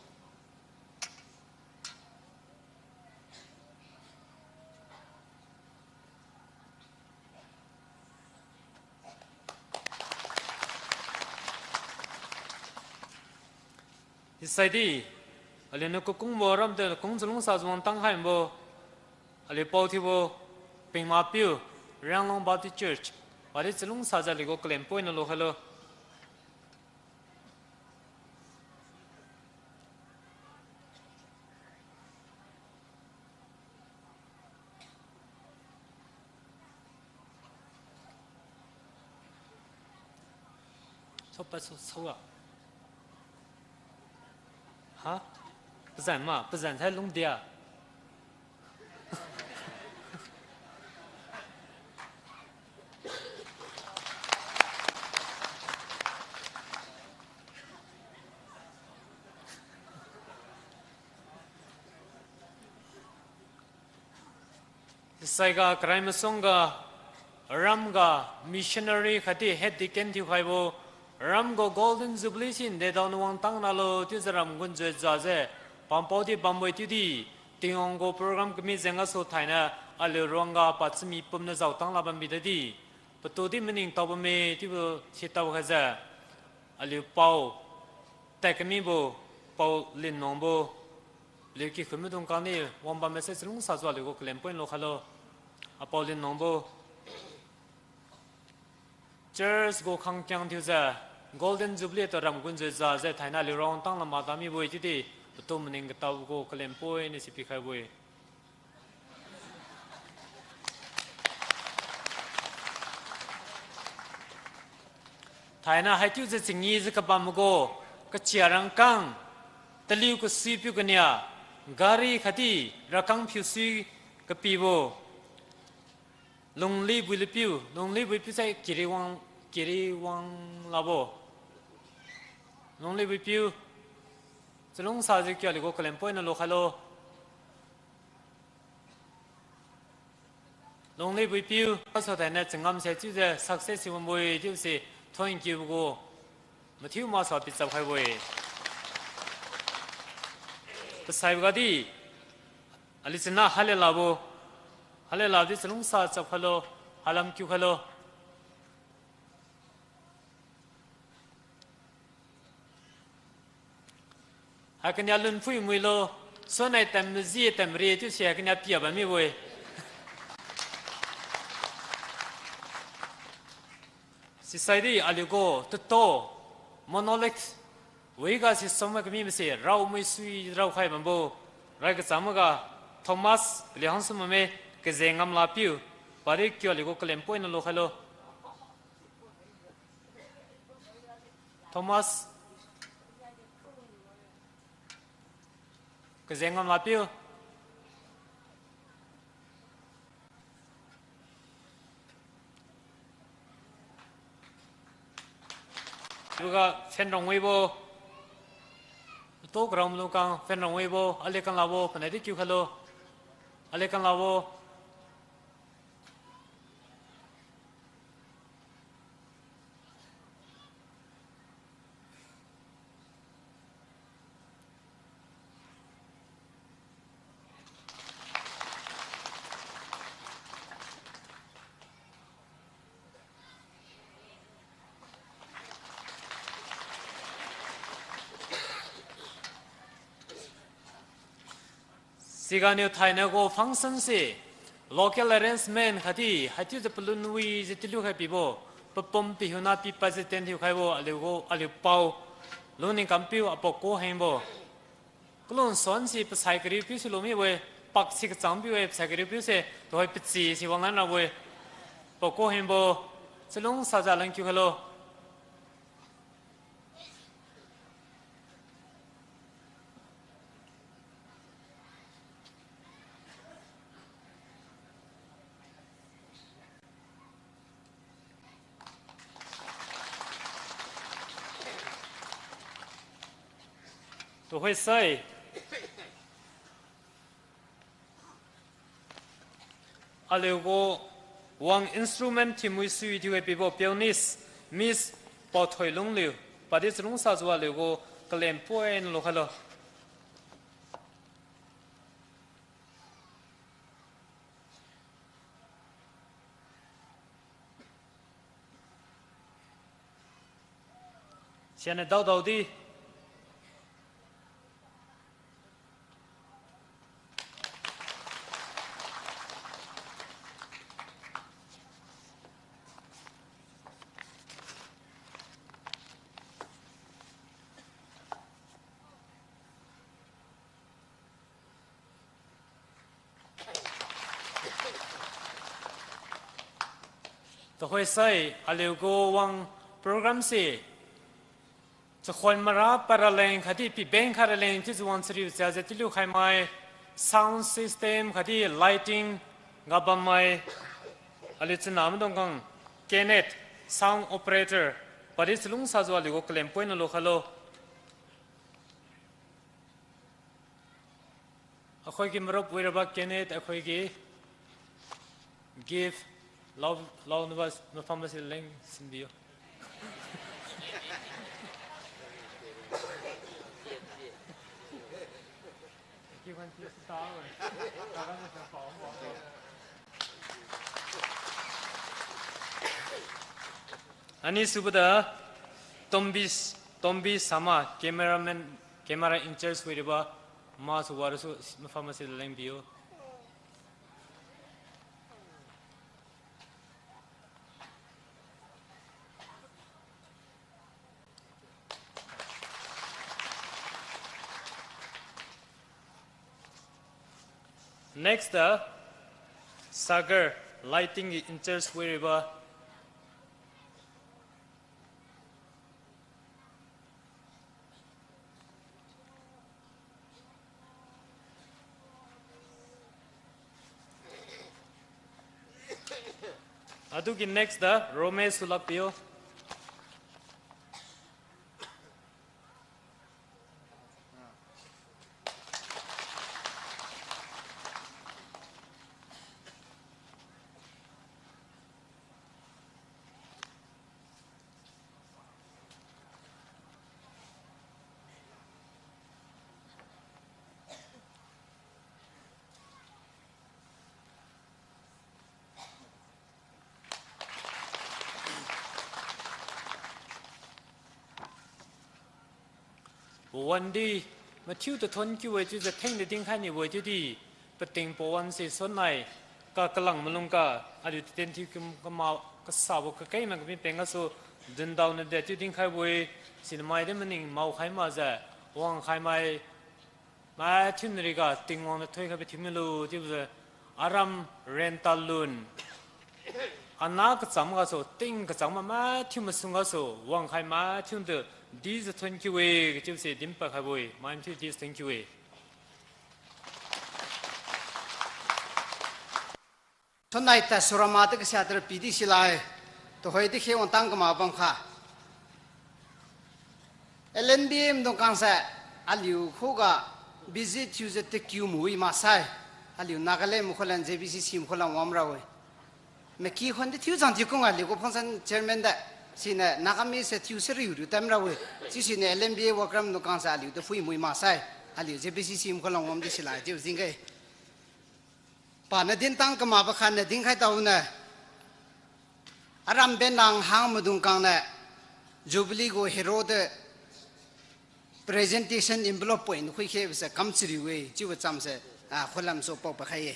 Hisaidi, aliuniu kakungbo ramte kung chalungsajiu wangtang khaibo, aliu pao thiubo, Pingmapiu, Ranglong Baptist Church, wadi chalungsajiu aliu gu kalem poina lo khailo. Sopa so, soa. Ha? Pazan ma, pazan sai lungdia. Saiga karai masuangga, ramga missionary khatdi head deacon thiukhaibo, ram gu Golden Jubilee si ndedao niu wangtang nalo chiujiu ram gunjui jajiu, pampao di bambo-e chiudi, Tingwang gu program kami jeng gasu thainai, aliu ruangga pachami pumniu jaotang lak bambi tadi, patu di maningtao bamme chiubo sitao khaijiu, aliu pao, tad kamibo, pao Linmangbo, aliu kikhun maidung kangdi wang bamme sai chalungsajiu aliu gu kalem poina lo khailo. Apao Linmangbo, church gu khangkiang thiujiu, Golden Jubilee tu ram gunjui jajiu thainai aliu ruang tang lama tamibo-e chiudi, patu maning katao gu kalem poina si pikhaibo-e. Thainai haichiujiu chingijiu kabambo gu, kachia rangkang, taliu kasui piu kania, gari khatdi rakang phiusui kapibo, Lungli Builipiu, Lungli Builipiu sai Kiriwang, Kiriwang labo. Lungli Builipiu, chalungsajiu kiu aliu gu kalem poina lo khailo. Lungli Builipiu, paso thainai changam se chiujiu success si bambo-e chiubo si, thoikiubo gu, mathiu maksai pichap khaibo-e. Pasaibo gadi, aliu chana Halelabo, Haleladi chalungsa chap khailo, halam kiu khailo. Haikania lun phuimuilo, suannai tam maji tam ri chiusi haikania pia bammibo-e. Sisaidi aliu gu tato, monolith, wiga si somai kami mase, raomui sui raokhai bambo, rai kachamaga, Thomas, paliu hangsu bamme, Kazeng Ngamlapiu, padi kiu aliu gu kalem poina lo khailo. Thomas. Kazeng Ngamlapiu. Chiuga Phenrong Wibo. Tu ground lukang Phenrong Wibo, ali kanlabo, panaidi kiu khailo. Ali kanlabo. Siganiu thainai gu function se, local arrangement khatdi haichiujiu palun wijiu taliu khai pibo, papum pihiuna pipad jiu ten thiukhaibo aliu gu, aliu pao, lungning kampiu apao ku hengbo. Kalun suan si pasai kariupiu si lumibo-e, pak si kachangpiu-e, pasai kariupiu se, tuhoi pachi si wanglan rabo-e. Pao ku hengbo, chalungsajiu leng kiu khailo. Tuhoisai, aliu gu wang instrument thiumui sui thiu-e pibo pianist Miss Paothoilungliu, padi chalungsajiu aliu gu kalem poina lukhailo. Sianiu daodao di. Tuhoisai aliu gu wang program se, chakhuan mara paraleng khatdi pibeng kharaleng chiujiu wang chariu chajiu taliu khaimai, sound system khatdi lighting ga bammai, aliu chana maidung kang Kenneth, sound operator, padi chalungsajiu aliu gu kalem poina lukhailo. ꯑꯩꯈꯣꯏꯒꯤ ꯃꯔꯨꯞ ꯑꯣꯏꯔꯕ ꯀꯦꯅꯦꯠ, ꯑꯩꯈꯣꯏꯒꯤ gift ꯂꯧ-, ꯂꯧꯅꯕ ꯃꯐꯝ ꯑꯁꯤꯗ ꯂꯦꯡꯁꯤꯟꯕꯤꯌꯨ꯫ ꯑꯅꯤꯁꯨꯕꯗ, ꯇꯣꯝꯕꯤ, ꯇꯣꯝꯕꯤ ꯁꯃꯥ, cameraman, camera in charge ꯑꯣꯏꯔꯤꯕ, ꯃꯥꯁꯨ ꯋꯥꯔꯁꯨ ꯃꯐꯝ ꯑꯁꯤꯗ ꯂꯦꯡꯕꯤꯌꯨ꯫ Next, uh, Sagar, lighting in charge ꯑꯣꯏꯔꯤꯕ꯫ ꯑꯗꯨꯒꯤ next ꯗ ꯔꯣꯃꯦꯁꯁꯨ ꯂꯥꯛꯄꯤꯌꯨ꯫ Pawan di mathiu tathon kiu-e chiujiu thengdi dinkhai nibo-e chiudi, pating pawan se sunnai, ka kalang malung ga, aliu titen thiu kam-, kama, kasabo kakeng na kami peng gasu, dundao na de chiu dinkhaibo-e, sinamai di maning maokhai makjiu, wangkhai mai, mathiu nariga Tingwang niu thoikhaibo thiu milo chiujiu, aram renta lun. Ana kacham gasu, ting kacham ma mathiu masung gasu, wangkhai mathiu tu, dijiu thon kiu-e, kachiuse dinpad khaibo-e, mai mathiu dijiu thon kiu-e. Sunnai ta surama ta kasia tara pidi silai, tuhoi di khe wangtang kama bamkha. L N B A maidung kangse, aliu khuga visit thiujiu takiu mawi maksai, aliu Nagaland makhulan, J B C C makhulan wamra-e. Maki khon di thiu jang thiu kung aliu gu function chairman de, siniu Nagamese se thiu sariu riu tamra-e. Sisiniu L N B A worker maidung kangse aliu tu phui mawi maksai, aliu J B C C makhulan wam di silai chiu jingge. Paniu dintang kamakbo khatniu dinkhai taoniu, aram benang hang maidung kangniu, Jubilee gu hero tu presentation envelope poi nakhui khebose kam chariu-e chiubo chamse, ah, khulam su pao pakhai-e.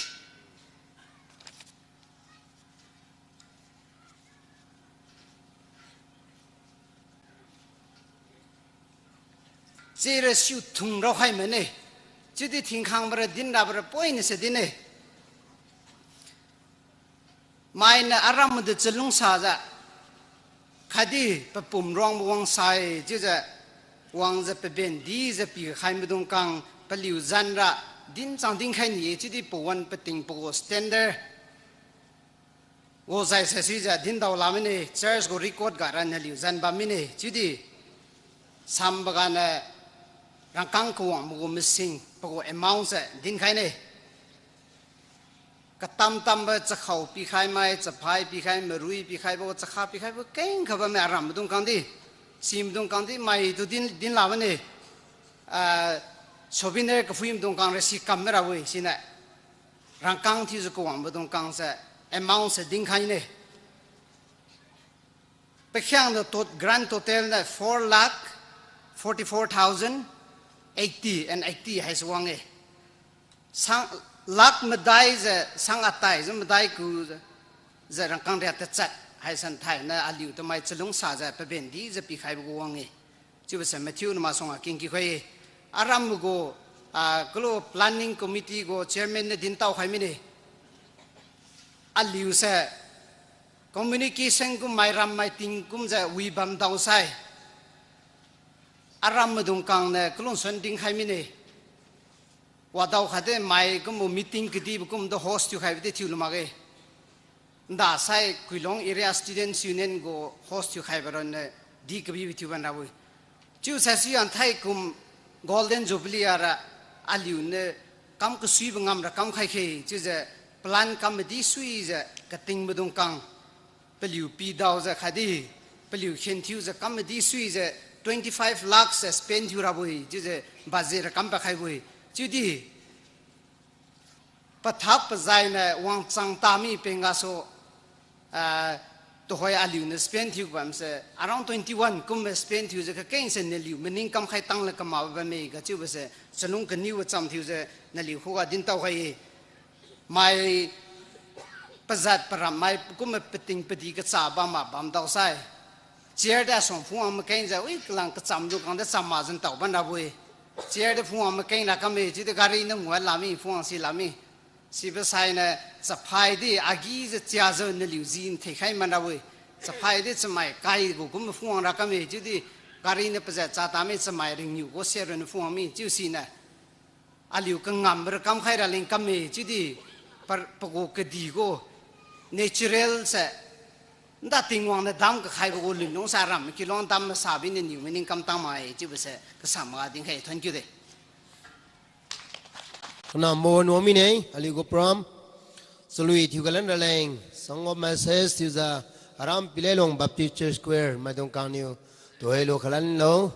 Chira siu thung raokhai mane. Chiudi thingkhang bara din ra bara poina se din-e. Mainiu aram madu chalungsajiu, khatdi papum ruangbo wang sai chiujiu, wangjiu paben dijiu pikhai maidung kang paliu zan ra, din chang dinkhai ni-e, chiudi pawan pating pagu standard gu zai saisuijiu dindao la mine, church gu record ga ra naliu zan bam mine, chiudi sambo ganiu rangkang kawangbo gu masing pagu amount se dinkhai ne. Katam tambo chakhao pikhai mai, chaphai pikhai, marui pikhaibo, chakha pikhaibo kengkha bamme aram maidung kang di. Si maidung kang di maitu din, din la mane. Ah, souvenir kaphui maidung kang ra si kam mira-e siniu. Rangkang thiujiu kawang maidung kang se amount se dinkhai ne. Pakhiangna tot-, grand total niu four lakh forty-four thousand eighty and eighty haise wang-e. Sang, lakh madaijiu sang atai jiu madai ku jiu rangkang ria tachat haise thainiu aliu tamai chalungsajiu paben dijiu pikhaibo gu wang-e. Chiubo se mathiu nama suang aking kikhoi-e. Aram gu, ah, kalu planning committee gu chairman niu dintao khai mine. Aliu se communication kum mai ram mai ting kumjiu wi bam dao sai, aram maidung kang niu kalungsuan dinkhai mine. Wadao khatdi mai kumbo meeting kadibo kumtu host thiukhaibo di thiulu makge. Nda sai Guilong Area Students Union gu host thiukhaibo ronna di kabibo thiu ban rabo-e. Chiu saisui anthai kum Golden Jubilee ara aliuniu kam kasuibo ngam ra kamkhai khe chiujiu plan kam madi suijiu kating maidung kang paliu pidaojiu khatdi paliu khen thiujiu kam madi suijiu twenty-five lakh se spend thiu rabo-e chiujiu budget ra kam pakhaibo-e. Chiudi pathak pazainiu wangchang tami peng gasu, ah, tuhoi aliuniu spend thiu bamse around twenty-one kum spend thiujiu kakeng se naliu maning kamkhai tangla kamabo bamme kachiubo se chalung kaniu cham thiujiu naliu khuga dintao khai-e. Mai pajat param mai kum pating padi kacha bam ma bam dao sai, chair di asuang phungwang makengjiu, wi kalang kacham du kangdi cham ma jintao ban rabo-e. Chair di phungwang makeng ra kamme, chiudi gari niu nguan lami, phungwang si lami. Sibo sainiu chaphai di agijiu chiajiu naliu ji nthe khai man rabo-e. Chaphai di chamai kai gu kum phungwang ra kamme, chiudi gari niu pajat cha tami chamai ringniu gu se ronna phungwang mi, chiu siniu aliu kangambo ra kamkhai raleng kamme, chiudi pa, pagu kadi gu natural se, nda Tingwang niu dam kakhaibo gu lunlung sa ram kilong dam masa biniu niu maning kam tang mai chiubo se kasamaga dinkhai, thank you de. Kanambo nuan mine, aliu gu program chalui thiu kalan raleng, song of message thiujiu, aram Pilelong Baptist Church Choir maidung kangniu tuhoilo khalan lo.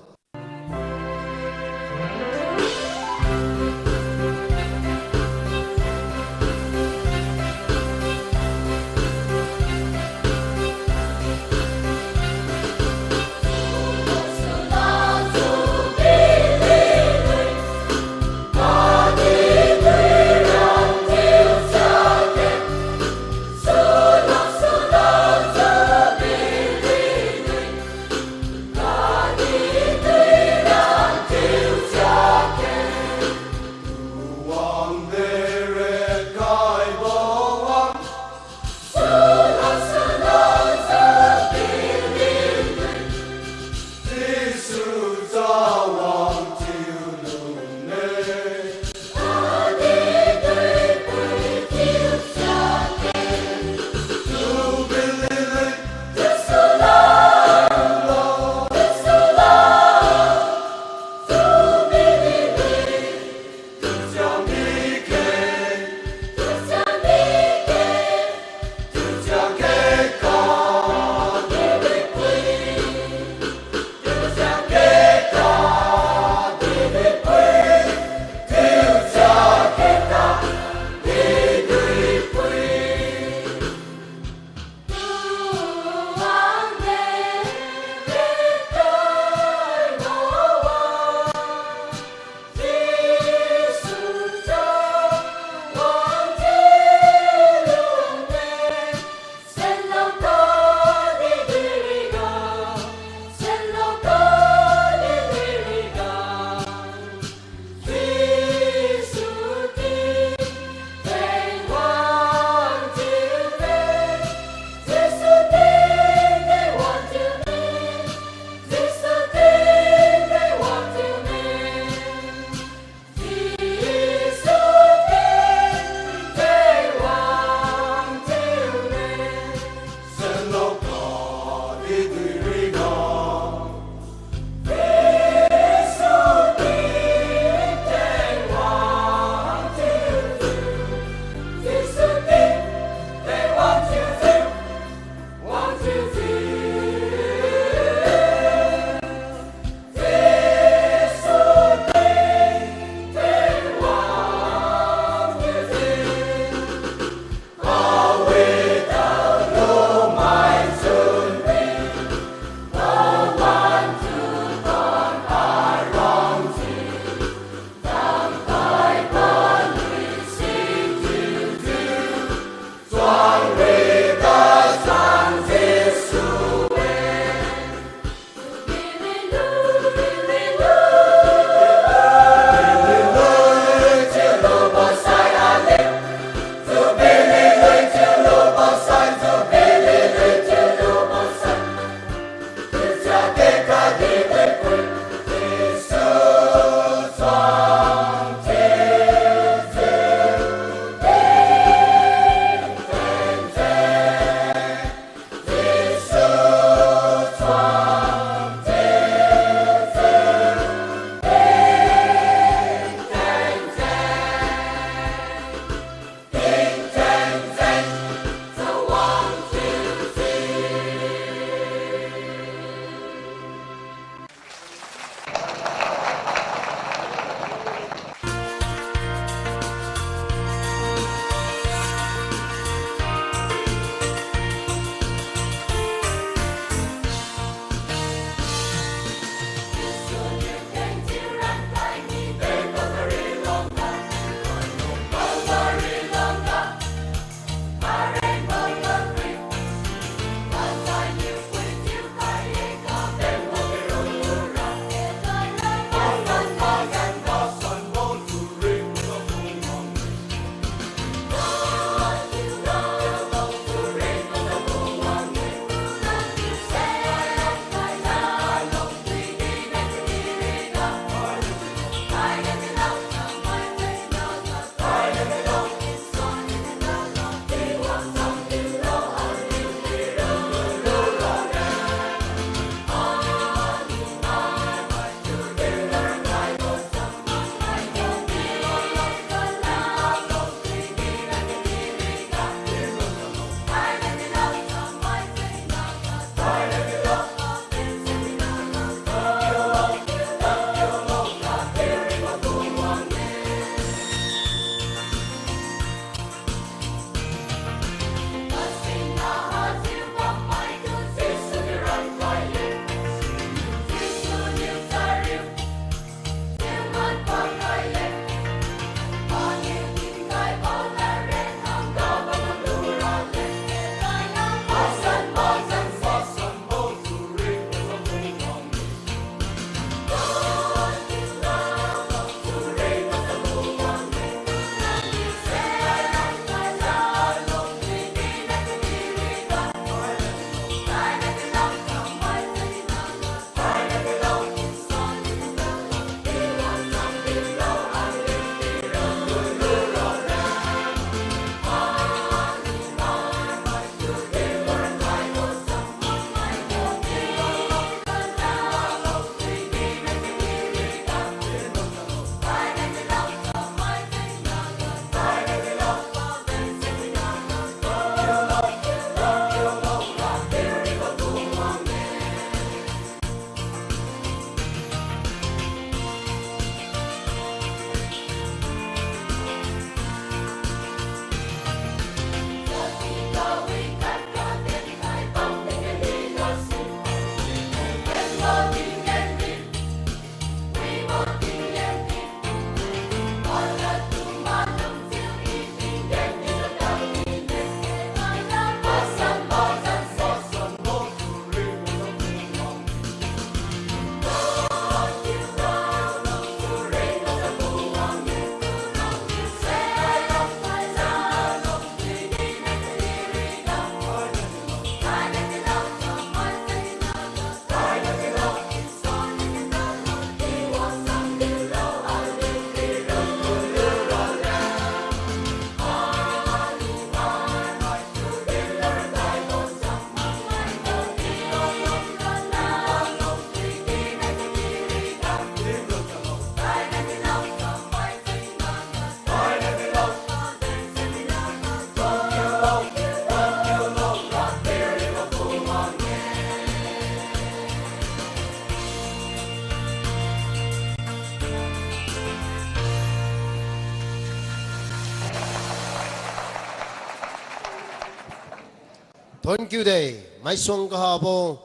Thank you de. Maisuang kahabo,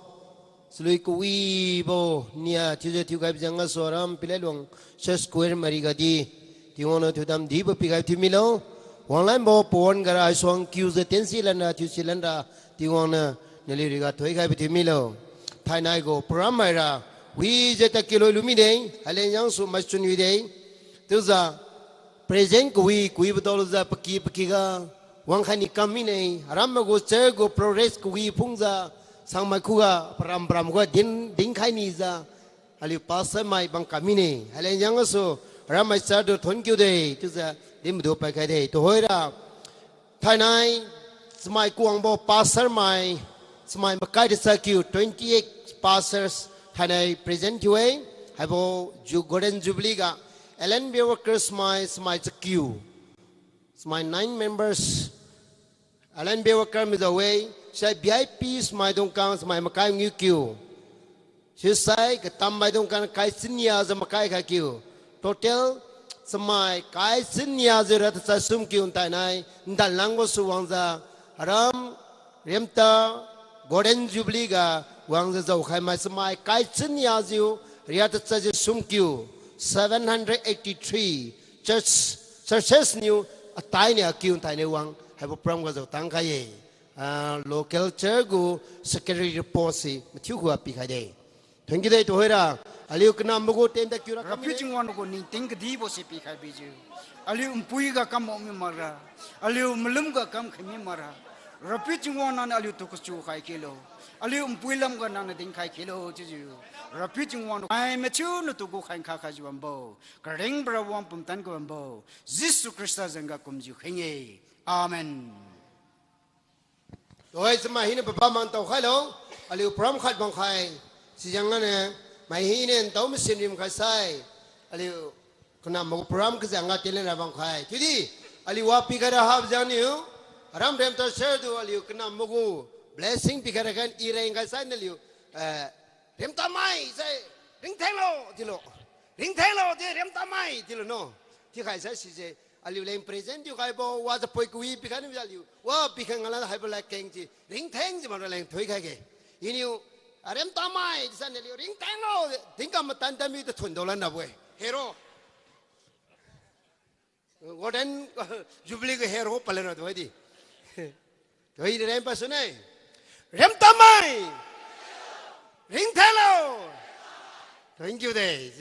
chalui kawibo nia thiujiu thiukhaibo jeng gasu aram Pilai Luang Church Choir mari gadi, Tingwang niu thiudam dibo pikhai thiu milo. Wanglanbo pawan gara haisuang kiujiu tensi lanra, thiusi lanra, Tingwang niu naliu riga thoikhaibo thiu milo. Thainai gu program haira, wijiu tadkiu loi lu mide, haileng jengsu maichun wide. Chiujiu, present kawi, kawibo daolujiu paky paky ga wangkhai ni kam mine, aram mai gu church gu progress kawi phungjiu, sangmai khuga, param param khuga din, dinkhai nijiu, aliu pastor mai bang kam mine, haileng jengsu, aram mai church tu thon kiude, chiujiu, din madu paikhai de, tuhoira. Thainai, chamai kuangbo pastor mai, chamai makai tachat kiu, twenty-eight pastors, thainai present thiu-e, haibo ju Golden Jubilee ga, L N B workers mai, chamai chakiu, chamai nine members, L N B worker majiu-e, sai V I Ps maidung khang chamai makai ngiu kiu. Sisai katam maidung khang kai chinia jiu makai khai kiu. Total chamai kai chinia jiu ra tachat sum kiu ntainai, ndanlangbo su wangjiu, aram, Remta, Golden Jubilee ga, wangjiu jaokhai mai chamai kai chinia jiu, ria tachat jiu sum kiu, seven hundred eighty-three church, churches niu, atai ni akiu ntainai wang, haibo program ga jao tangkhai ye. Ah, local church gu secretary report se mathiu khuga pikhai de. Thank you de tuhoira. Aliu kanambo gu ten tadkiu ra Rapiu kamine. Tingwang gu ningting kadibo se pikhai bijiu, aliu npui ga kam mak mi makra, aliu malum ga kam khai mi makra, Rapiu Tingwang nangniu aliutu kachu khai khelo, aliu npui lam ga nangniu dinkhai khelo chiujiu, Rapiu Tingwang ai mathiu natu gu khai nkha khaijiu bambo, karingbo ra wang pumtan ga bambo, Jesu Khrista jengga kumjiu kheng-e. Amen. Tuhoi chamai hina pabam mang tao khailo, aliu program khat bam khai, sijeng ganiu, mai hina ntao masin rim khai sai, aliu kanambo gu program kajeng ga tenlen ra bam khai. Chiudi, aliu wa pikhai ra habo jengniu, aram Remta church tu aliu kanambo gu blessing pikhai ra khan i reng khai sai naliu, eh, Remta mai sai, ringthenglo, chiulo. Ringthenglo, chiu Remta mai, chiulo no. Thiukhai sai sise, aliu leng present thiukhaibo, wajiu poi kawi pikhai niu aliu, wa pikhai ngala haibo ladkeng si, ringtheng si bamra leng thoikhai ge. Iniu, Remta mai, sai naliu, ringthenglo, tingkam matan tamiu tu thun daolan rabo-e. Hero. Golden Jubilee ga hero palan ra tuhoidi. Tuhoidi rem pasune. Remta mai. Ringthenglo. Thank you de.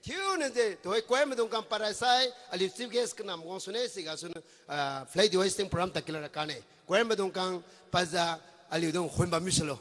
Thiuniu de, tuhoi choir maidung khang parai sai, aliu chief guest kanam wang sune, siga sune, ah, flag hoisting program tadkiu lara kane. Choir maidung khang pajiu, aliudung khun bam misulo.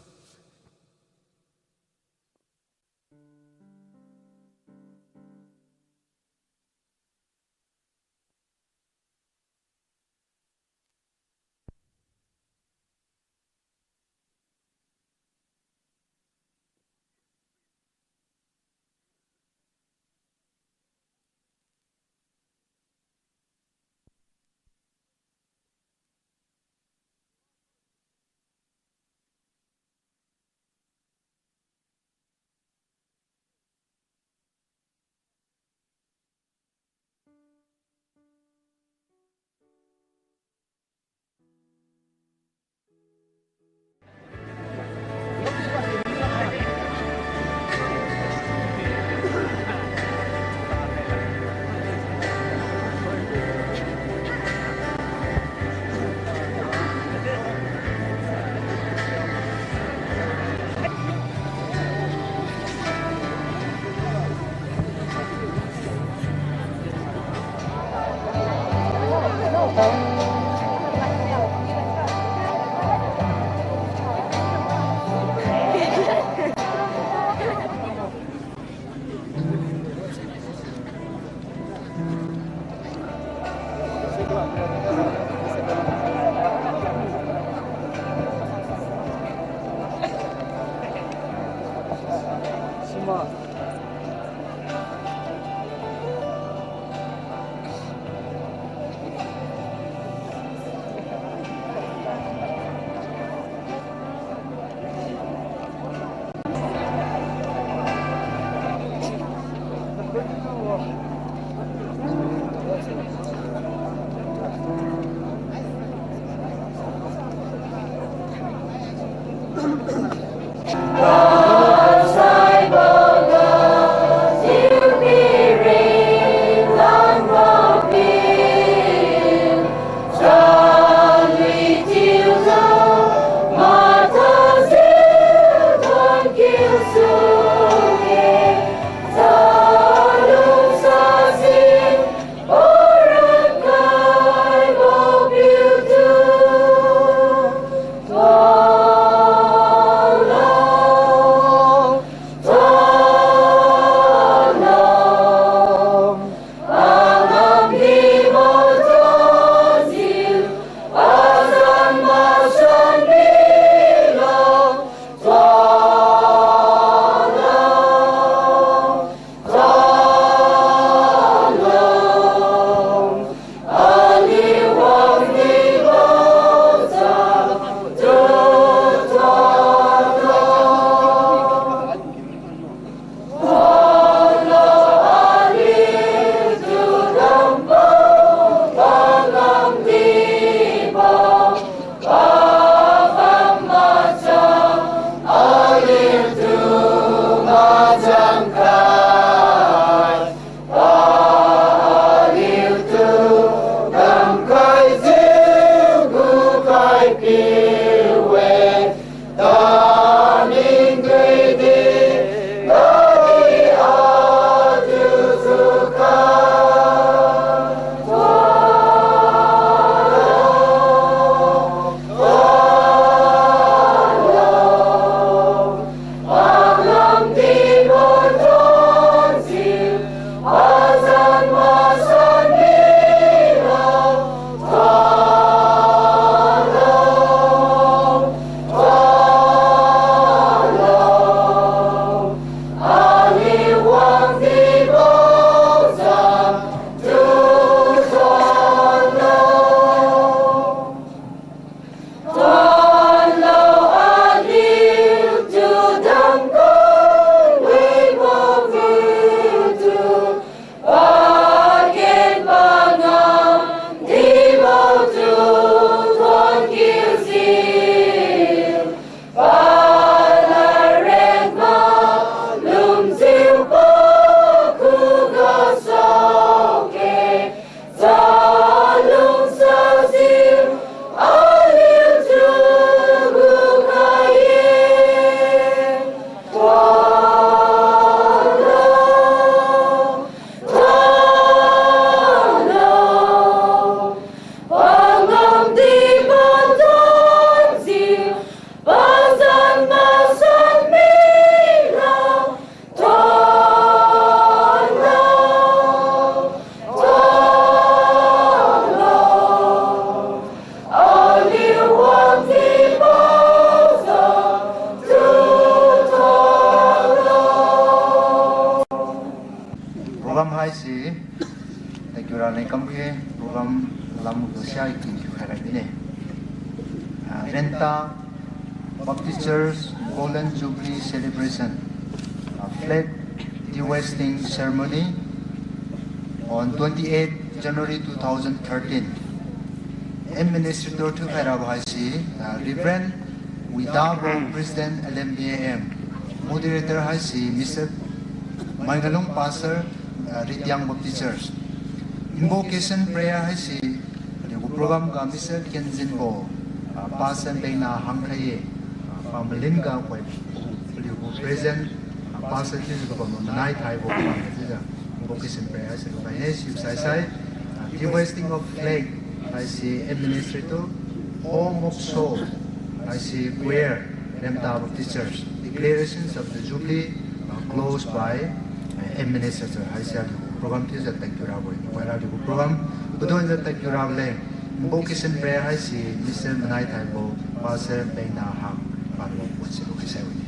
Renta Baptist Church Golden Jubilee Celebration, uh, flag dehoisting ceremony on twenty-eighth January two thousand thirteen. Administrator thiukhai rabo haise, uh, Reverend Widabo, President L M B A M. Moderator haise Mister Maingalung, Pastor, uh, Ritiang Baptist Church. Invocation prayer haise aliugu program ga Mister Kenjinbo, uh, Pastor Bengna hangkhai ye, uh, pamalin ga koi aliugu present, uh, Pastor thiujiu kabam manai thaibo pam chiujiu invocation prayer haise lukhai ne. Sibo saisai, uh, dehoisting of flag haise administrator, Home of Soul haise choir, Renta Baptist Church, declarations of the Jubilee, uh, closed by, uh, administrator haise aliugu program thiujiu tadkiu rabo-e. Waira aliugu program padonjiu tadkiu rabo leng, invocation prayer haise Mister Manai Thaibo, Pastor Bengna hang, paniu wang pon silu khaisai wi-e.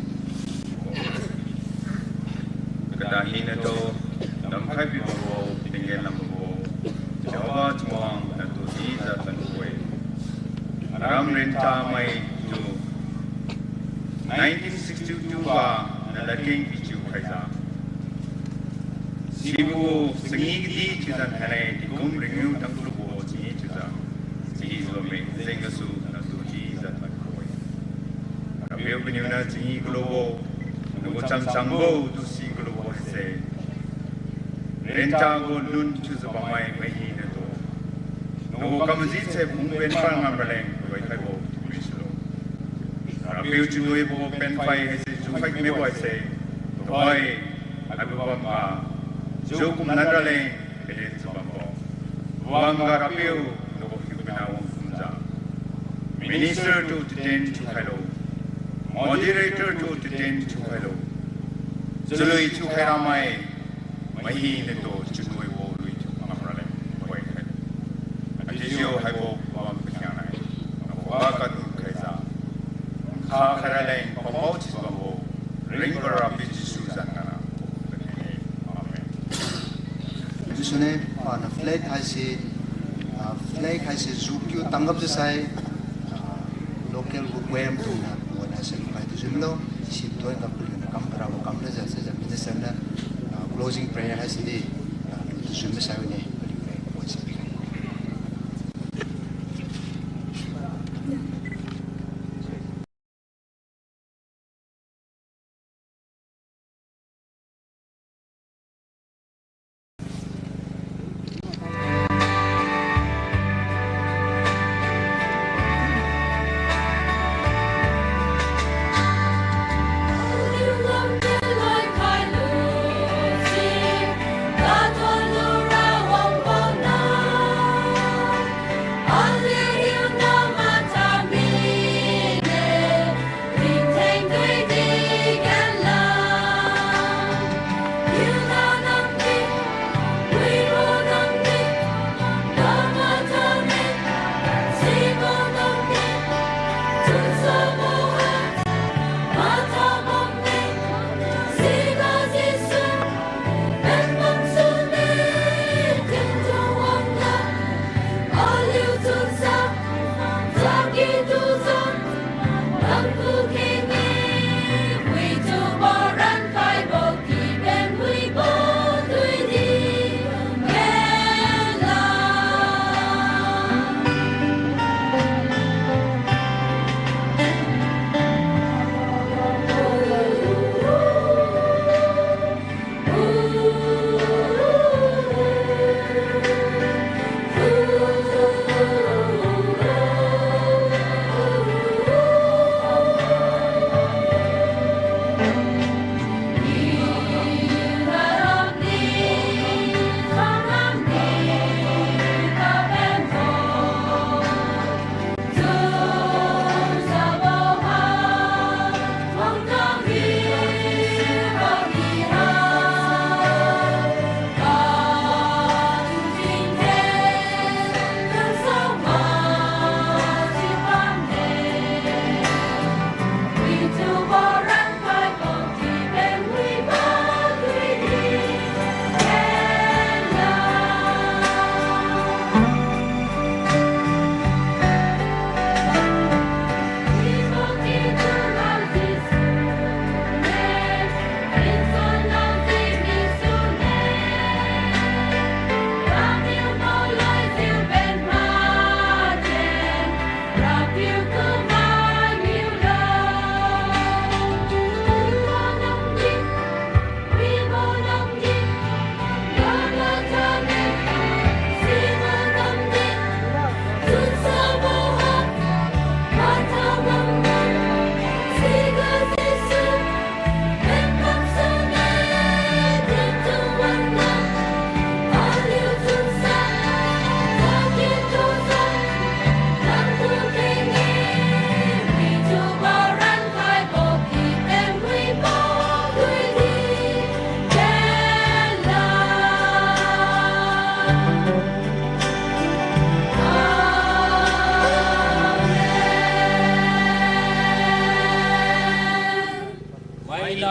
Kada hinatu damkhai pibo, tinggen lambo, Jehovah Tingwang natu dijiu tadbo-e. Aram Renta mai tu nineteen sixty-two ga naladkeng pichiu khaijiu, sibo changi kadi chiujiu thainai tingkum ringniu tangklubo changi chiujiu, changi jiu bamme jeng gasu natu dijiu tadbo-e. Rapiu, paniu niu changi kalubo, nagu chamchangbo tu si kalubo haise, Renta gu lun thiujiu bammai mai hinatu, nagu kamaji se phungpen pan ngam raleng tuhoikhaibo thiumi sulo. Rapiu, chunwibo penpai haise jukhai mibo haise, tuhoi haibo bamga, jukum nan raleng peden jiu bambo bamga Rapiu, nagu piu pina wang phungjiu, minister tu titen thiukhailo, moderator tu titen thiukhailo, chalui thiukhai ramai mai hinatu chunwibo lui thiu ngam raleng tuhoikhai. Adijiu haibo bam pakhiangnai, agu ba kanu khaijiu, kha khai raleng pamao thiu bambo, ringbo Rapiu Jesu zan ngana. Amen. Jesu ne, ah, na flag haise, ah, flag haise jukiu tanggap jiu sai, ah, local gu kwem tungna wan haise lukhai tu jumlo, si tuan ga paliu niu kam karabo kam na jiu sai jiu minister niu, ah, closing prayer haise di, ah, tu jum sai wi-e, paliu pray wan sai.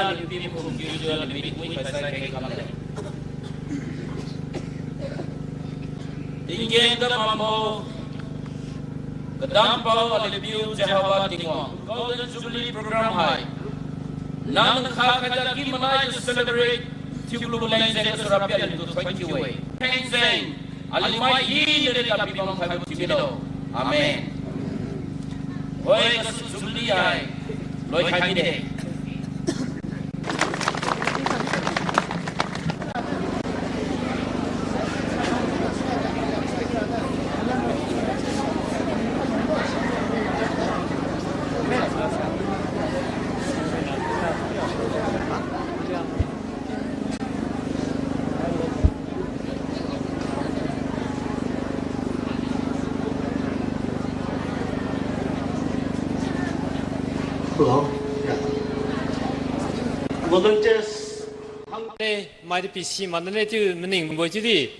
Aliu piu khum kiujiu aliu mik mui khaisai kheng kamle. Tinggen ga bambo, kadambo aliu piu Jehovah Tingwang, Golden Jubilee Program hai nang kha khaja ki manai celebrate thiu kalu leng jeng gasu Rapiu aliutu thank you-e. Kheng jeng aliu mai hina de kapi bam khaibo thiu milo. Amen. Hoi gasu Jubilee hai loikhai mide. Hello. Yeah. Volunteers. Hang- Eh, maidi pisi manane chiu maning boi chiudi.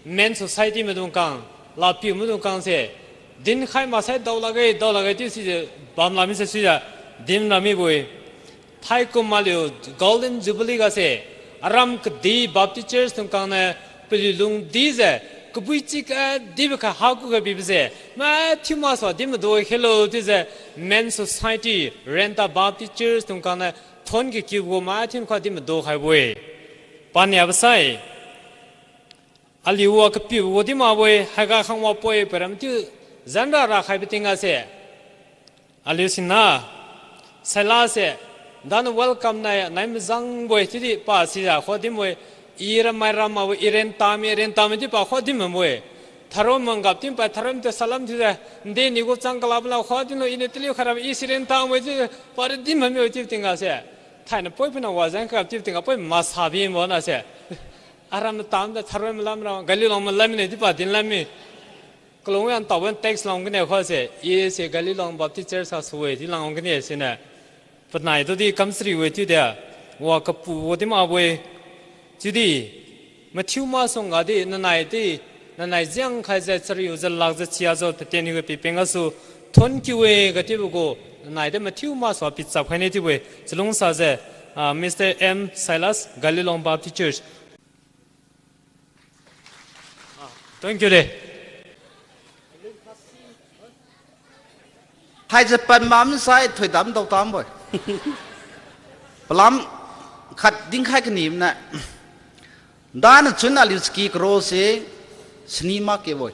Men society maidung kang, lapiu maidung kang se, dinkhai maksai daolakge, daolakge chiu sise bamla mi se suijiu, dinra mibo-e. Thaikum aliu Golden Jubilee ga se, aram kadi Baptist Church dung kang niu, paliu lungdi jiu, kabui chika dibo kha haku ga bibo se, mathiu maksua din madu khelo chiujiu, Men Society, Renta Baptist Church dung kang niu, thon kakiubo mathiu kha din madu khaibo-e. Paniabo sai. Aliu wa kapiubo di makbo-e, haiga khang wa poi param chiu, zanra rakhaibo tingga se. Aliu sina, Silas se, dana welcome nai, nai mazangbo-e, chiudi pa sijiu khuga dinbo-e, i ramai ram makbo-e, i renta mi, i renta mi chiu pa khuga din makbo-e. Tharon manggap chiu pa, tharon tu salam thiujiu, nde nigu chang kalabo la khuga dinlo, iniu taliu khaira i si renta mi-e chiu, pa ra din makmi-e chiu tingga se. Thaina poi pina wajeng kagap chiu tingga poi masa bibo na se. Aram tam da tharon malam ra, Galilong malam ne chiu pa din lam mi. Kalung yan taobo text long kane khuga se, i se Galilong Baptist Church sa su-e chiu lang kane siniu. Panai tudi kamchari-e chiudi, wa kapubo di makbo-e. Chiudi, mathiu masuangga di, nanai di, nanai jiang khaijiu chariujiu lakjiu chiajiu tatien hiuga pipeng gasu, thon kiu-e ga chiubo gu, nanai di mathiu masua pichap khaine chiubo-e, chalungsajiu, ah, Mister M Silas, Galilong Baptist Church. Ah, thank you de. Haijiu pad mamsai thoidam daotambo-e. Palam khat dinkhai kani mane. Dana chun aliu chaky karo se cinema kebo-e.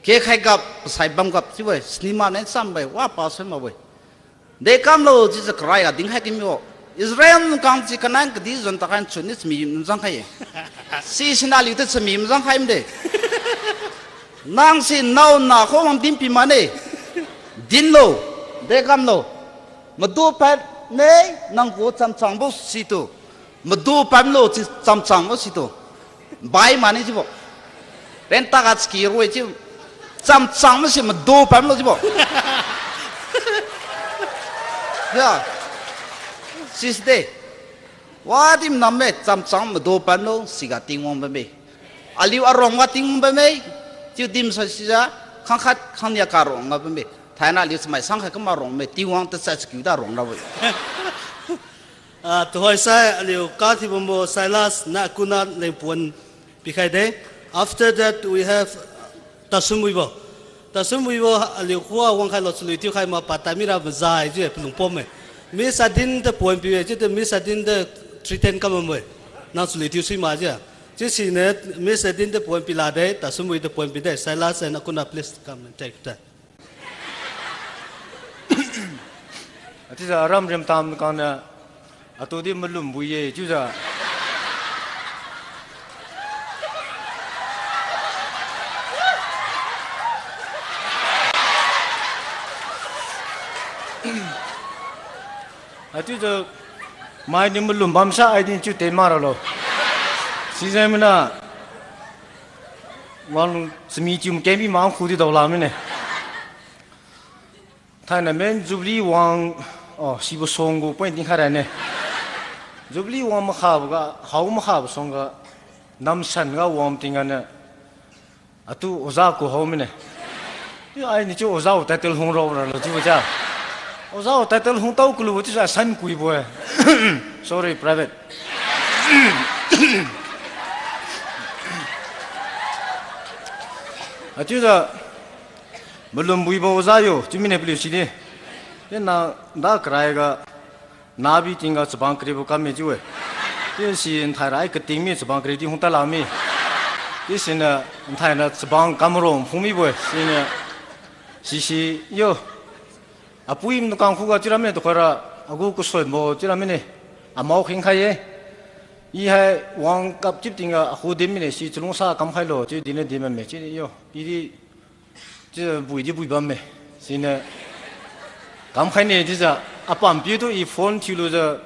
Kekhai gap, pasai bam gap chiubo-e, cinema ne chambo-e, wa pa sui makbo-e. Dekamlo chiujiu karai ga dinkhai kamibo. Israel kang chi Canaan kadi zan takhai chun ni chami mazang khai-e. Sisiniu aliutu chami mazang khai mide. Nang si nao na kho wang dinpi mane. Dinlo, dekamlo. Madu pad ne, nang gu chamchangbo situ. Madu padlo chi chamchangbo situ. Bai mane chiubo. Renta ga chaky ro-e chiu. Chamchangbo si madu padlo chiubo. Ya. Sisde. Wadi manamme chamchang madu padlo siga Tingwang bamme. Aliu aruangga Tingwang bamme. Chiu dimsa sijiu khangkhat khangnia karuangga bamme. Thaina aliu chamai sangkhai kamaruangme Tingwang tachai chakiu da ruang rabo-e. Ah, tuhoisai aliu kathiubambo Silas na akuna leng puan pikhai de. After that we have Tasumwibo. Tasumwibo aliu khuga wangkhailo chalui thiukhai ma patai mira mazai chiu-e palung pomme. Miss Adin ta puan pi-e chiutu Miss Adin ta threaten kam bambo-e. Nang chalui thiu sui ma chiu. Chiu siniu Miss Adin ta puan pi lade, Tasumwi ta puan pide. Silas and Akuna, please come and take that. Achiujiu aram rimtam kangniu, atudi malumbo ye chiujiu. Achiujiu mainiu malum bamsa aidi chiu ten mak ralo. Sijeng mina, wang chami chiu makenbi ma khudiu daola mine. Thainai men Jubilee wang, oh, sibo song gu point dinkhai rane. Jubilee wang makhabo ga, hao makhabo suangga, namsan ga wang tingganiu, atu oja ku hao mine. Chiu ainiu chiu oja title hung rao ralo chiubo ja. Oja title hung tao kalubo chiujiu asan kuibo-e. Sorry, private. Achiujiu, malum buibo oja yo, chiu mine paliu sidi. Chiu na, da karaiga, nabi tingga chabang karibo kamme chiu-e. Chiu si nthai ra ai kating mi chabang kari di hung tadla mi. Chiu siniu, nthainiu chabang kamrong phung mibo-e, siniu, sisi, yo. Apui madukang khuga chiura mine tuhoira, agu kasonbo chiura mine. Amao khengkhai-e. I hai wang kap chiu tingga akhu din mine si chalungsa kamkhailo, chiu dinna din bamme, chiu yo. I di, chiu bui di bui bamme. Siniu, kamkhaine chiujiu, apam piu tu i phone thiulujiu,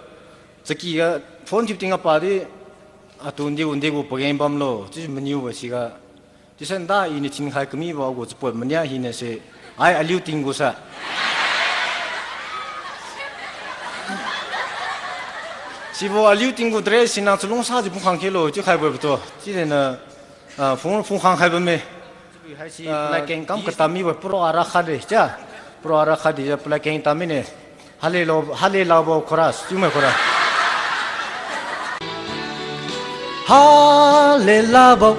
chakyga phone thiu tingga padi, atu nde gu nde gu pageng bamlo, chiu maniubo siga. Chiusa nda iniu thinkhai kamibo agu chapot mania hinase, ai aliu tinggu sa. Sibo aliu tinggu dress sina chalungsajiu phungkhang khelo chiu khaibo-e tu. Chiu dena, ah, phung, phungkhang khai bamme. Haisi, ah, palakeng kam katamibo pro ara khatdi cha. Pro ara khatdi ja palakeng tam mine. Hale lo, hale labo chorus, chiumai chorus. Hale labo,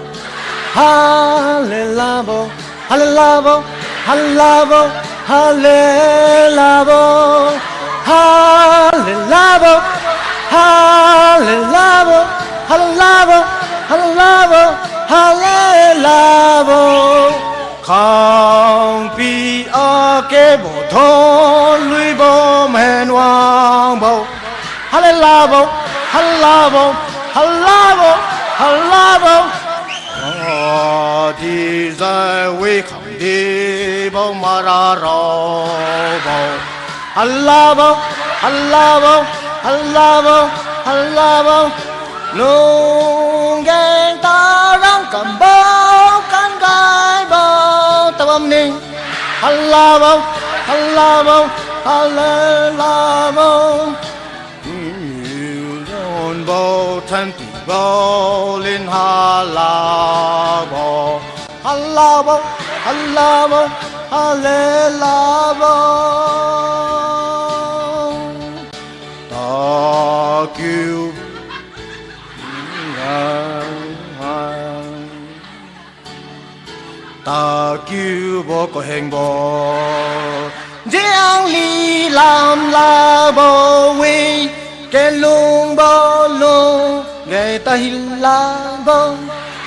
hale labo, hale labo, hale labo, hale labo, hale labo, hale labo, hale labo, hale labo, hale labo. Khangpi akebo thonluibo mahenwangbo. Hale labo, hale labo, hale labo, hale labo. Adizai wi khangdibo mararaobo. Hale labo, hale labo, hale labo, hale labo. Lunggeng tarang kambo, kanggaibo tabam ni. Hale labo, hale labo, hale labo. Lonbo thantibo lin hale labo. Hale labo, hale labo, hale labo. Takiu. Takiubo kahengbo. Jiangli lamlabo wi, kelungbo lung, ge tahilabo.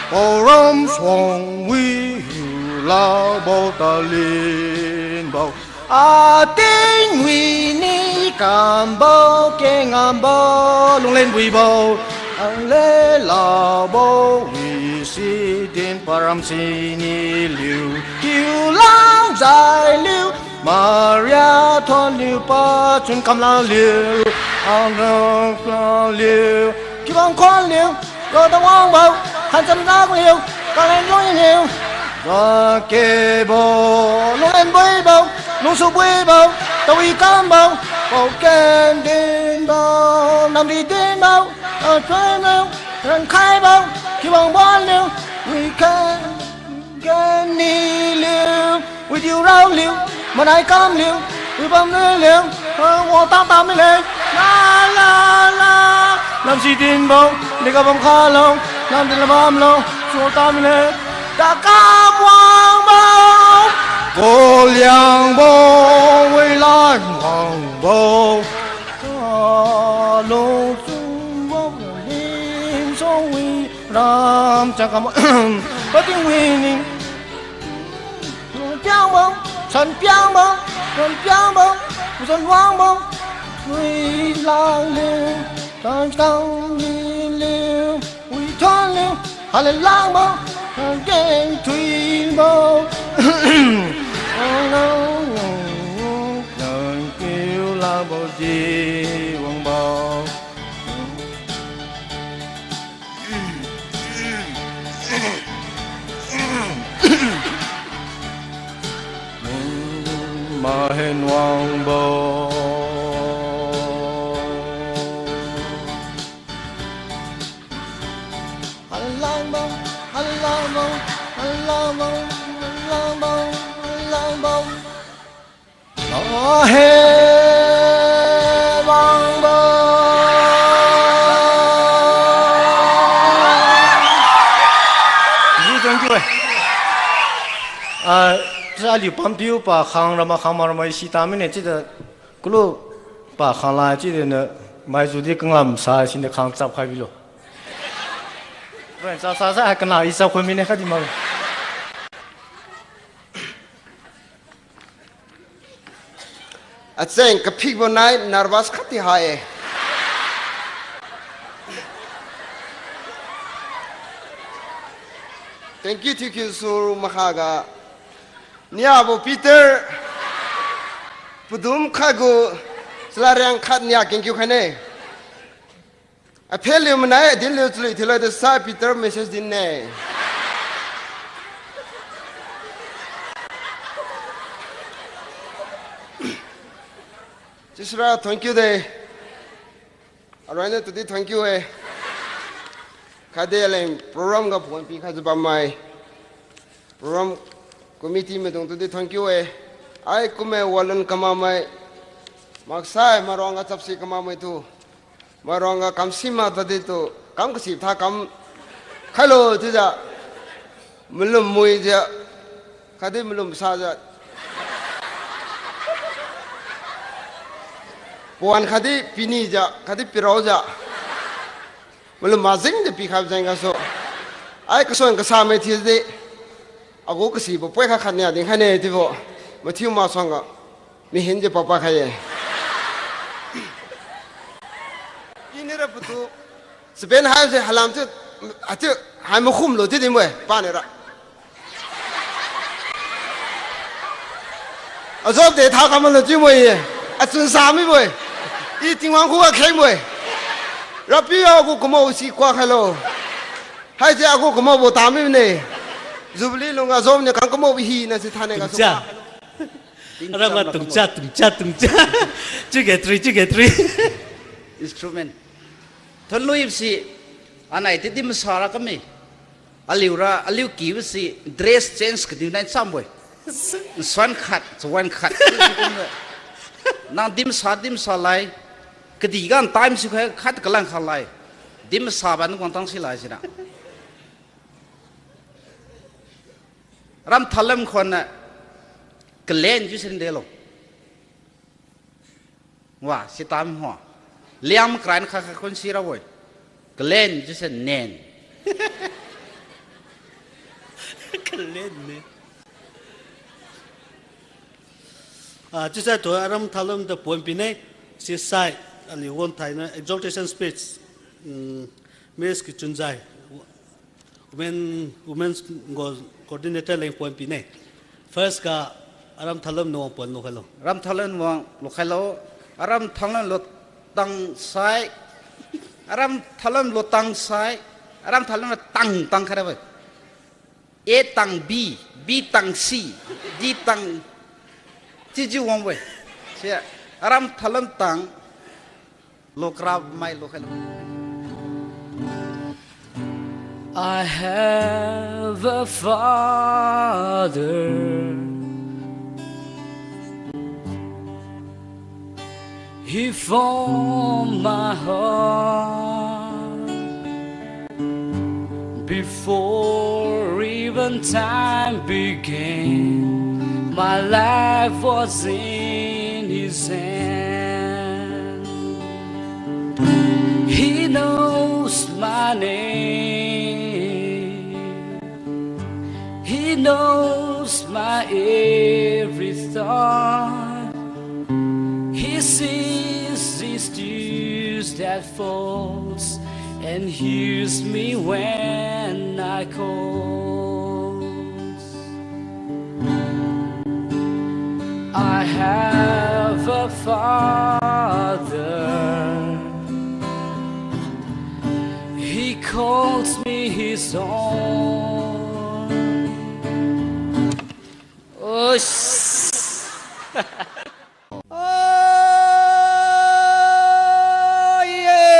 Paoram suang wi, hiulabo talinbo. Ating wi ni kambo kengambo lunglen wibo. Hale labo wi sidin param sini liu. Kiu lang jai liu. Maria thon liu pachun kamla liu. Angang la liu. Kiu bang khon liu. Lo tawangbo, hancham nakliu, kalen lungliu, rakebo, lunglen buibo, lungsu buibo, tawi kambo, paoken dinbo, namdi dinbo, achuibo, rankhaibo, kiwang bonliu, wikhen, kenni liu, widiu raoliu, manai kamliu, wibam nuliu, wang tata mile, la la la, lamsi dinbo, dega bam khalo, lamdi lamam lo, su ta mile, takam wangbo, koliangbo, wilan wangbo, kalung chungbo, ling song wi, ram chang kam, pating wining. Piangbo, san piangbo, san piangbo, san wangbo, wi langliu, tan kang miliu, wi thonliu, hale langbo, keng thuibo, nang kiu langbo di wangbo. Mahen wangbo. Alangbang, alangbang, alangbang, alangbang, alangbang. Ahe bangbo. Aliu pampiu pa khang rama khang ma rama i si tamine chiujiu kalu pa khang la chiujiu niu maiju di kangam sa siniu khang chap khai bilo. Ren sa sa sa kana i chap khoi mine khatdi ma. Acheng kaphikbo nai nervous khatdi ha-e. Thank you, thank you, sur makhaga. Niabo Peter, padum khatgu, chalariang khat nia kengkiu khaine. Aphenliu manai, adinliu chalui thiulai dasai Peter message dinne. Chiusira thank you de. Aroina tudi thank you e. Khatdi aleng program ga phon pikhaijiu bammai, program committee maidung tudi thank you e. Ai kumme walun kamakmai, maksai maruangga chapsi kamakmai tu, maruangga kamsi mak tadi tu, kam kasi tha kam khailo chiujiu, malum muijiu, khatdi malum sajiu, pawan khatdi pinijiu khatdi piraojiu, malum majingjiu pikhaibo jeng gasu, ai kasuan kasamai thiudi, agu kasibo poi khat khat nia dinkhaine chiubo, mathiu masuangga mihinjiu papa khai-e. Inira patu, chaben haise halam chiu, achiu hai makhumlo chiu dinbo-e paniura. Ajob de tha kamlo chiubo-e, achun sa mibo-e. I Tingwang khuga khengbo-e. Rapiu agu kamaobo si kuak khailo. Haise agu kamaobo tamine. Jubilee lungga ajob niu kang kamaobo hina si thane gasu. Tungcha. Aramga tungcha, tungcha, tungcha. Chiu ge three, chiu ge three. Instrument. Thonluibo si, anai ti dimsa ra kami. Aliura, aliu kibo si dress change kadiu nai chambo-e. Nsuan khat, chawan khat. Nang dimsa, dimsa lai. Kadihga time si khai khat kalang khalai. Dimsa ba nang wangtang silai sina. Ram thalam khonna kalen chiusen delo. Wa, sitam ho. Liang kran kha kha khun sirabo-e. Kalen chiusen nen. Kalen ne. Ah, chiusai tu aram thalam tu pon pine, sisai, aliu won thaina exhortation speech. Hmm, Miss Kichunjai, women, women's go coordinator leng pon pine. First ga aram thalam nuang pon lukhailo. Aram thalam nuang lukhailo. Aram thalam lutang sai. Aram thalam lutang sai. Aram thalam tang tang khairabo-e. A tang B, B tang C, D tang, chiujiu wangbo-e. Sia, aram thalam tang, lukrab mai lukhailo. I have a father. He formed my heart. Before even time began, my life was in His hand. He knows my name. He knows my every thought. He sees these tears that falls and hears me when I call. I have a father. He calls me his own. Oh, sh- Oh, yeah.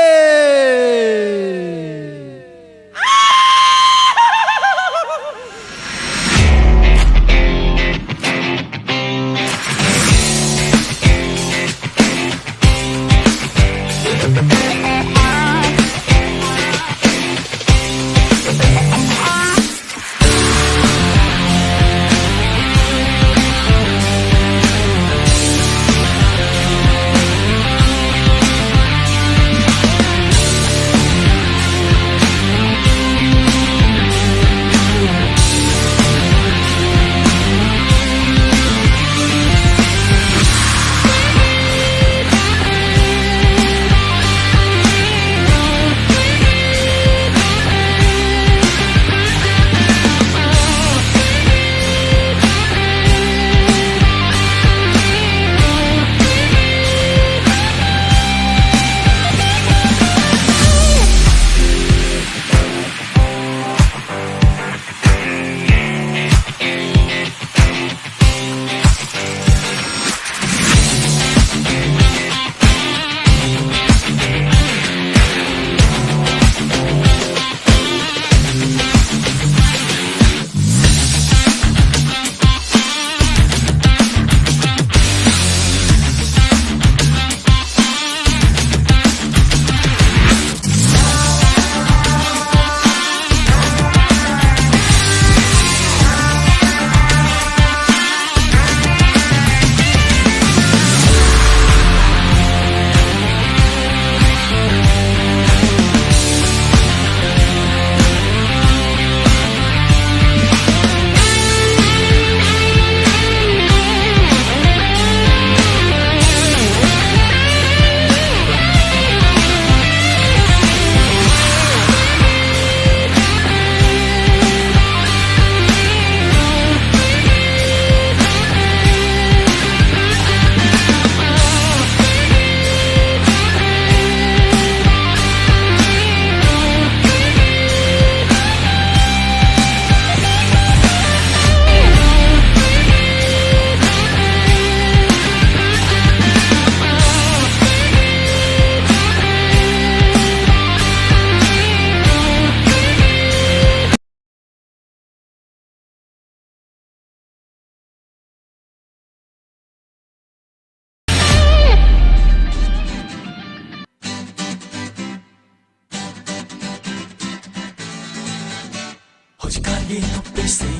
Haujikangi nupise,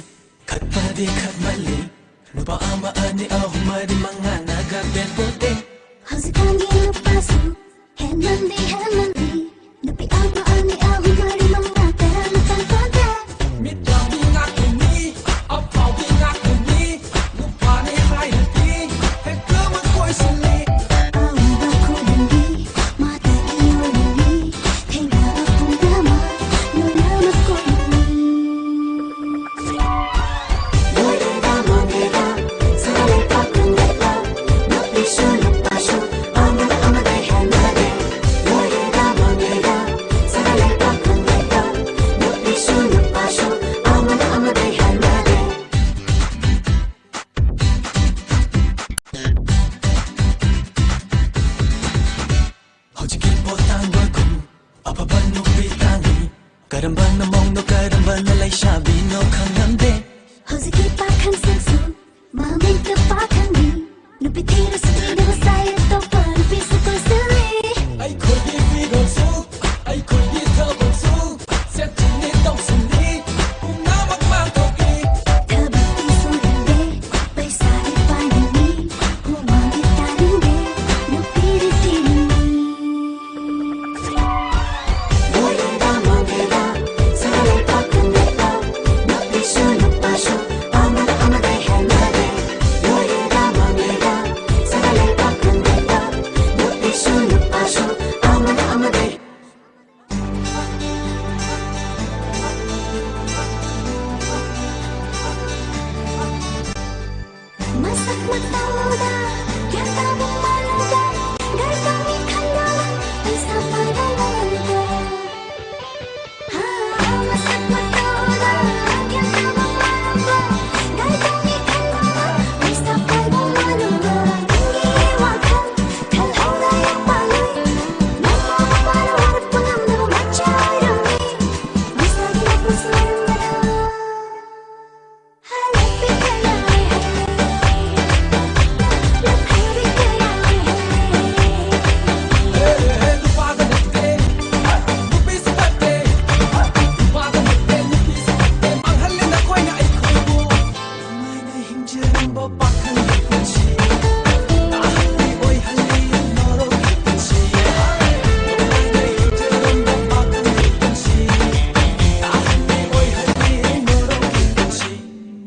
khat padi khat mali, nupa ama ani ahum mari manga naga benpode. Haujikangi nupasu, henmandi henmandi, nupi ama ani ahum mari manga tera nutan pade. Mipaobi ngak kuni, apaobi ngak kuni, nupa ni haidi, hekama koi sili. Awiba kudingdi, mata iwa lili, thengna apung dama, nuna makoi lili. Haujikibo tangbo gu, aphaba nupi tangni, karambana maongnu karambana laisabiniu khanglamde. Haujiki pakhang sengsu, mamin tu pakhangni, nupi thira sidi de masai topa nupi su koi sili. Ai khuidi figo su, ai khuidi thabo su, siat chini tao sili, kumna makma toki. Thabak ti su rinde, paisa di pai nini, huma di ta rinde, nupi di ti nini. Masak matauda, kya tabung maluda, garkami khandala, paisa paida maluda. Ha, masak matauda, kya tabung maluda, garkami khandala, paisa paida maluda. Tinggi wakhan, khalhaoda yang palui, nama mapala warat pangamna macha rami, masak di mapusi rami.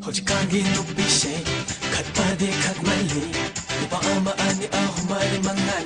Haujikangi nupise, khat padi khat mali, nupa ama ani ahum mari manga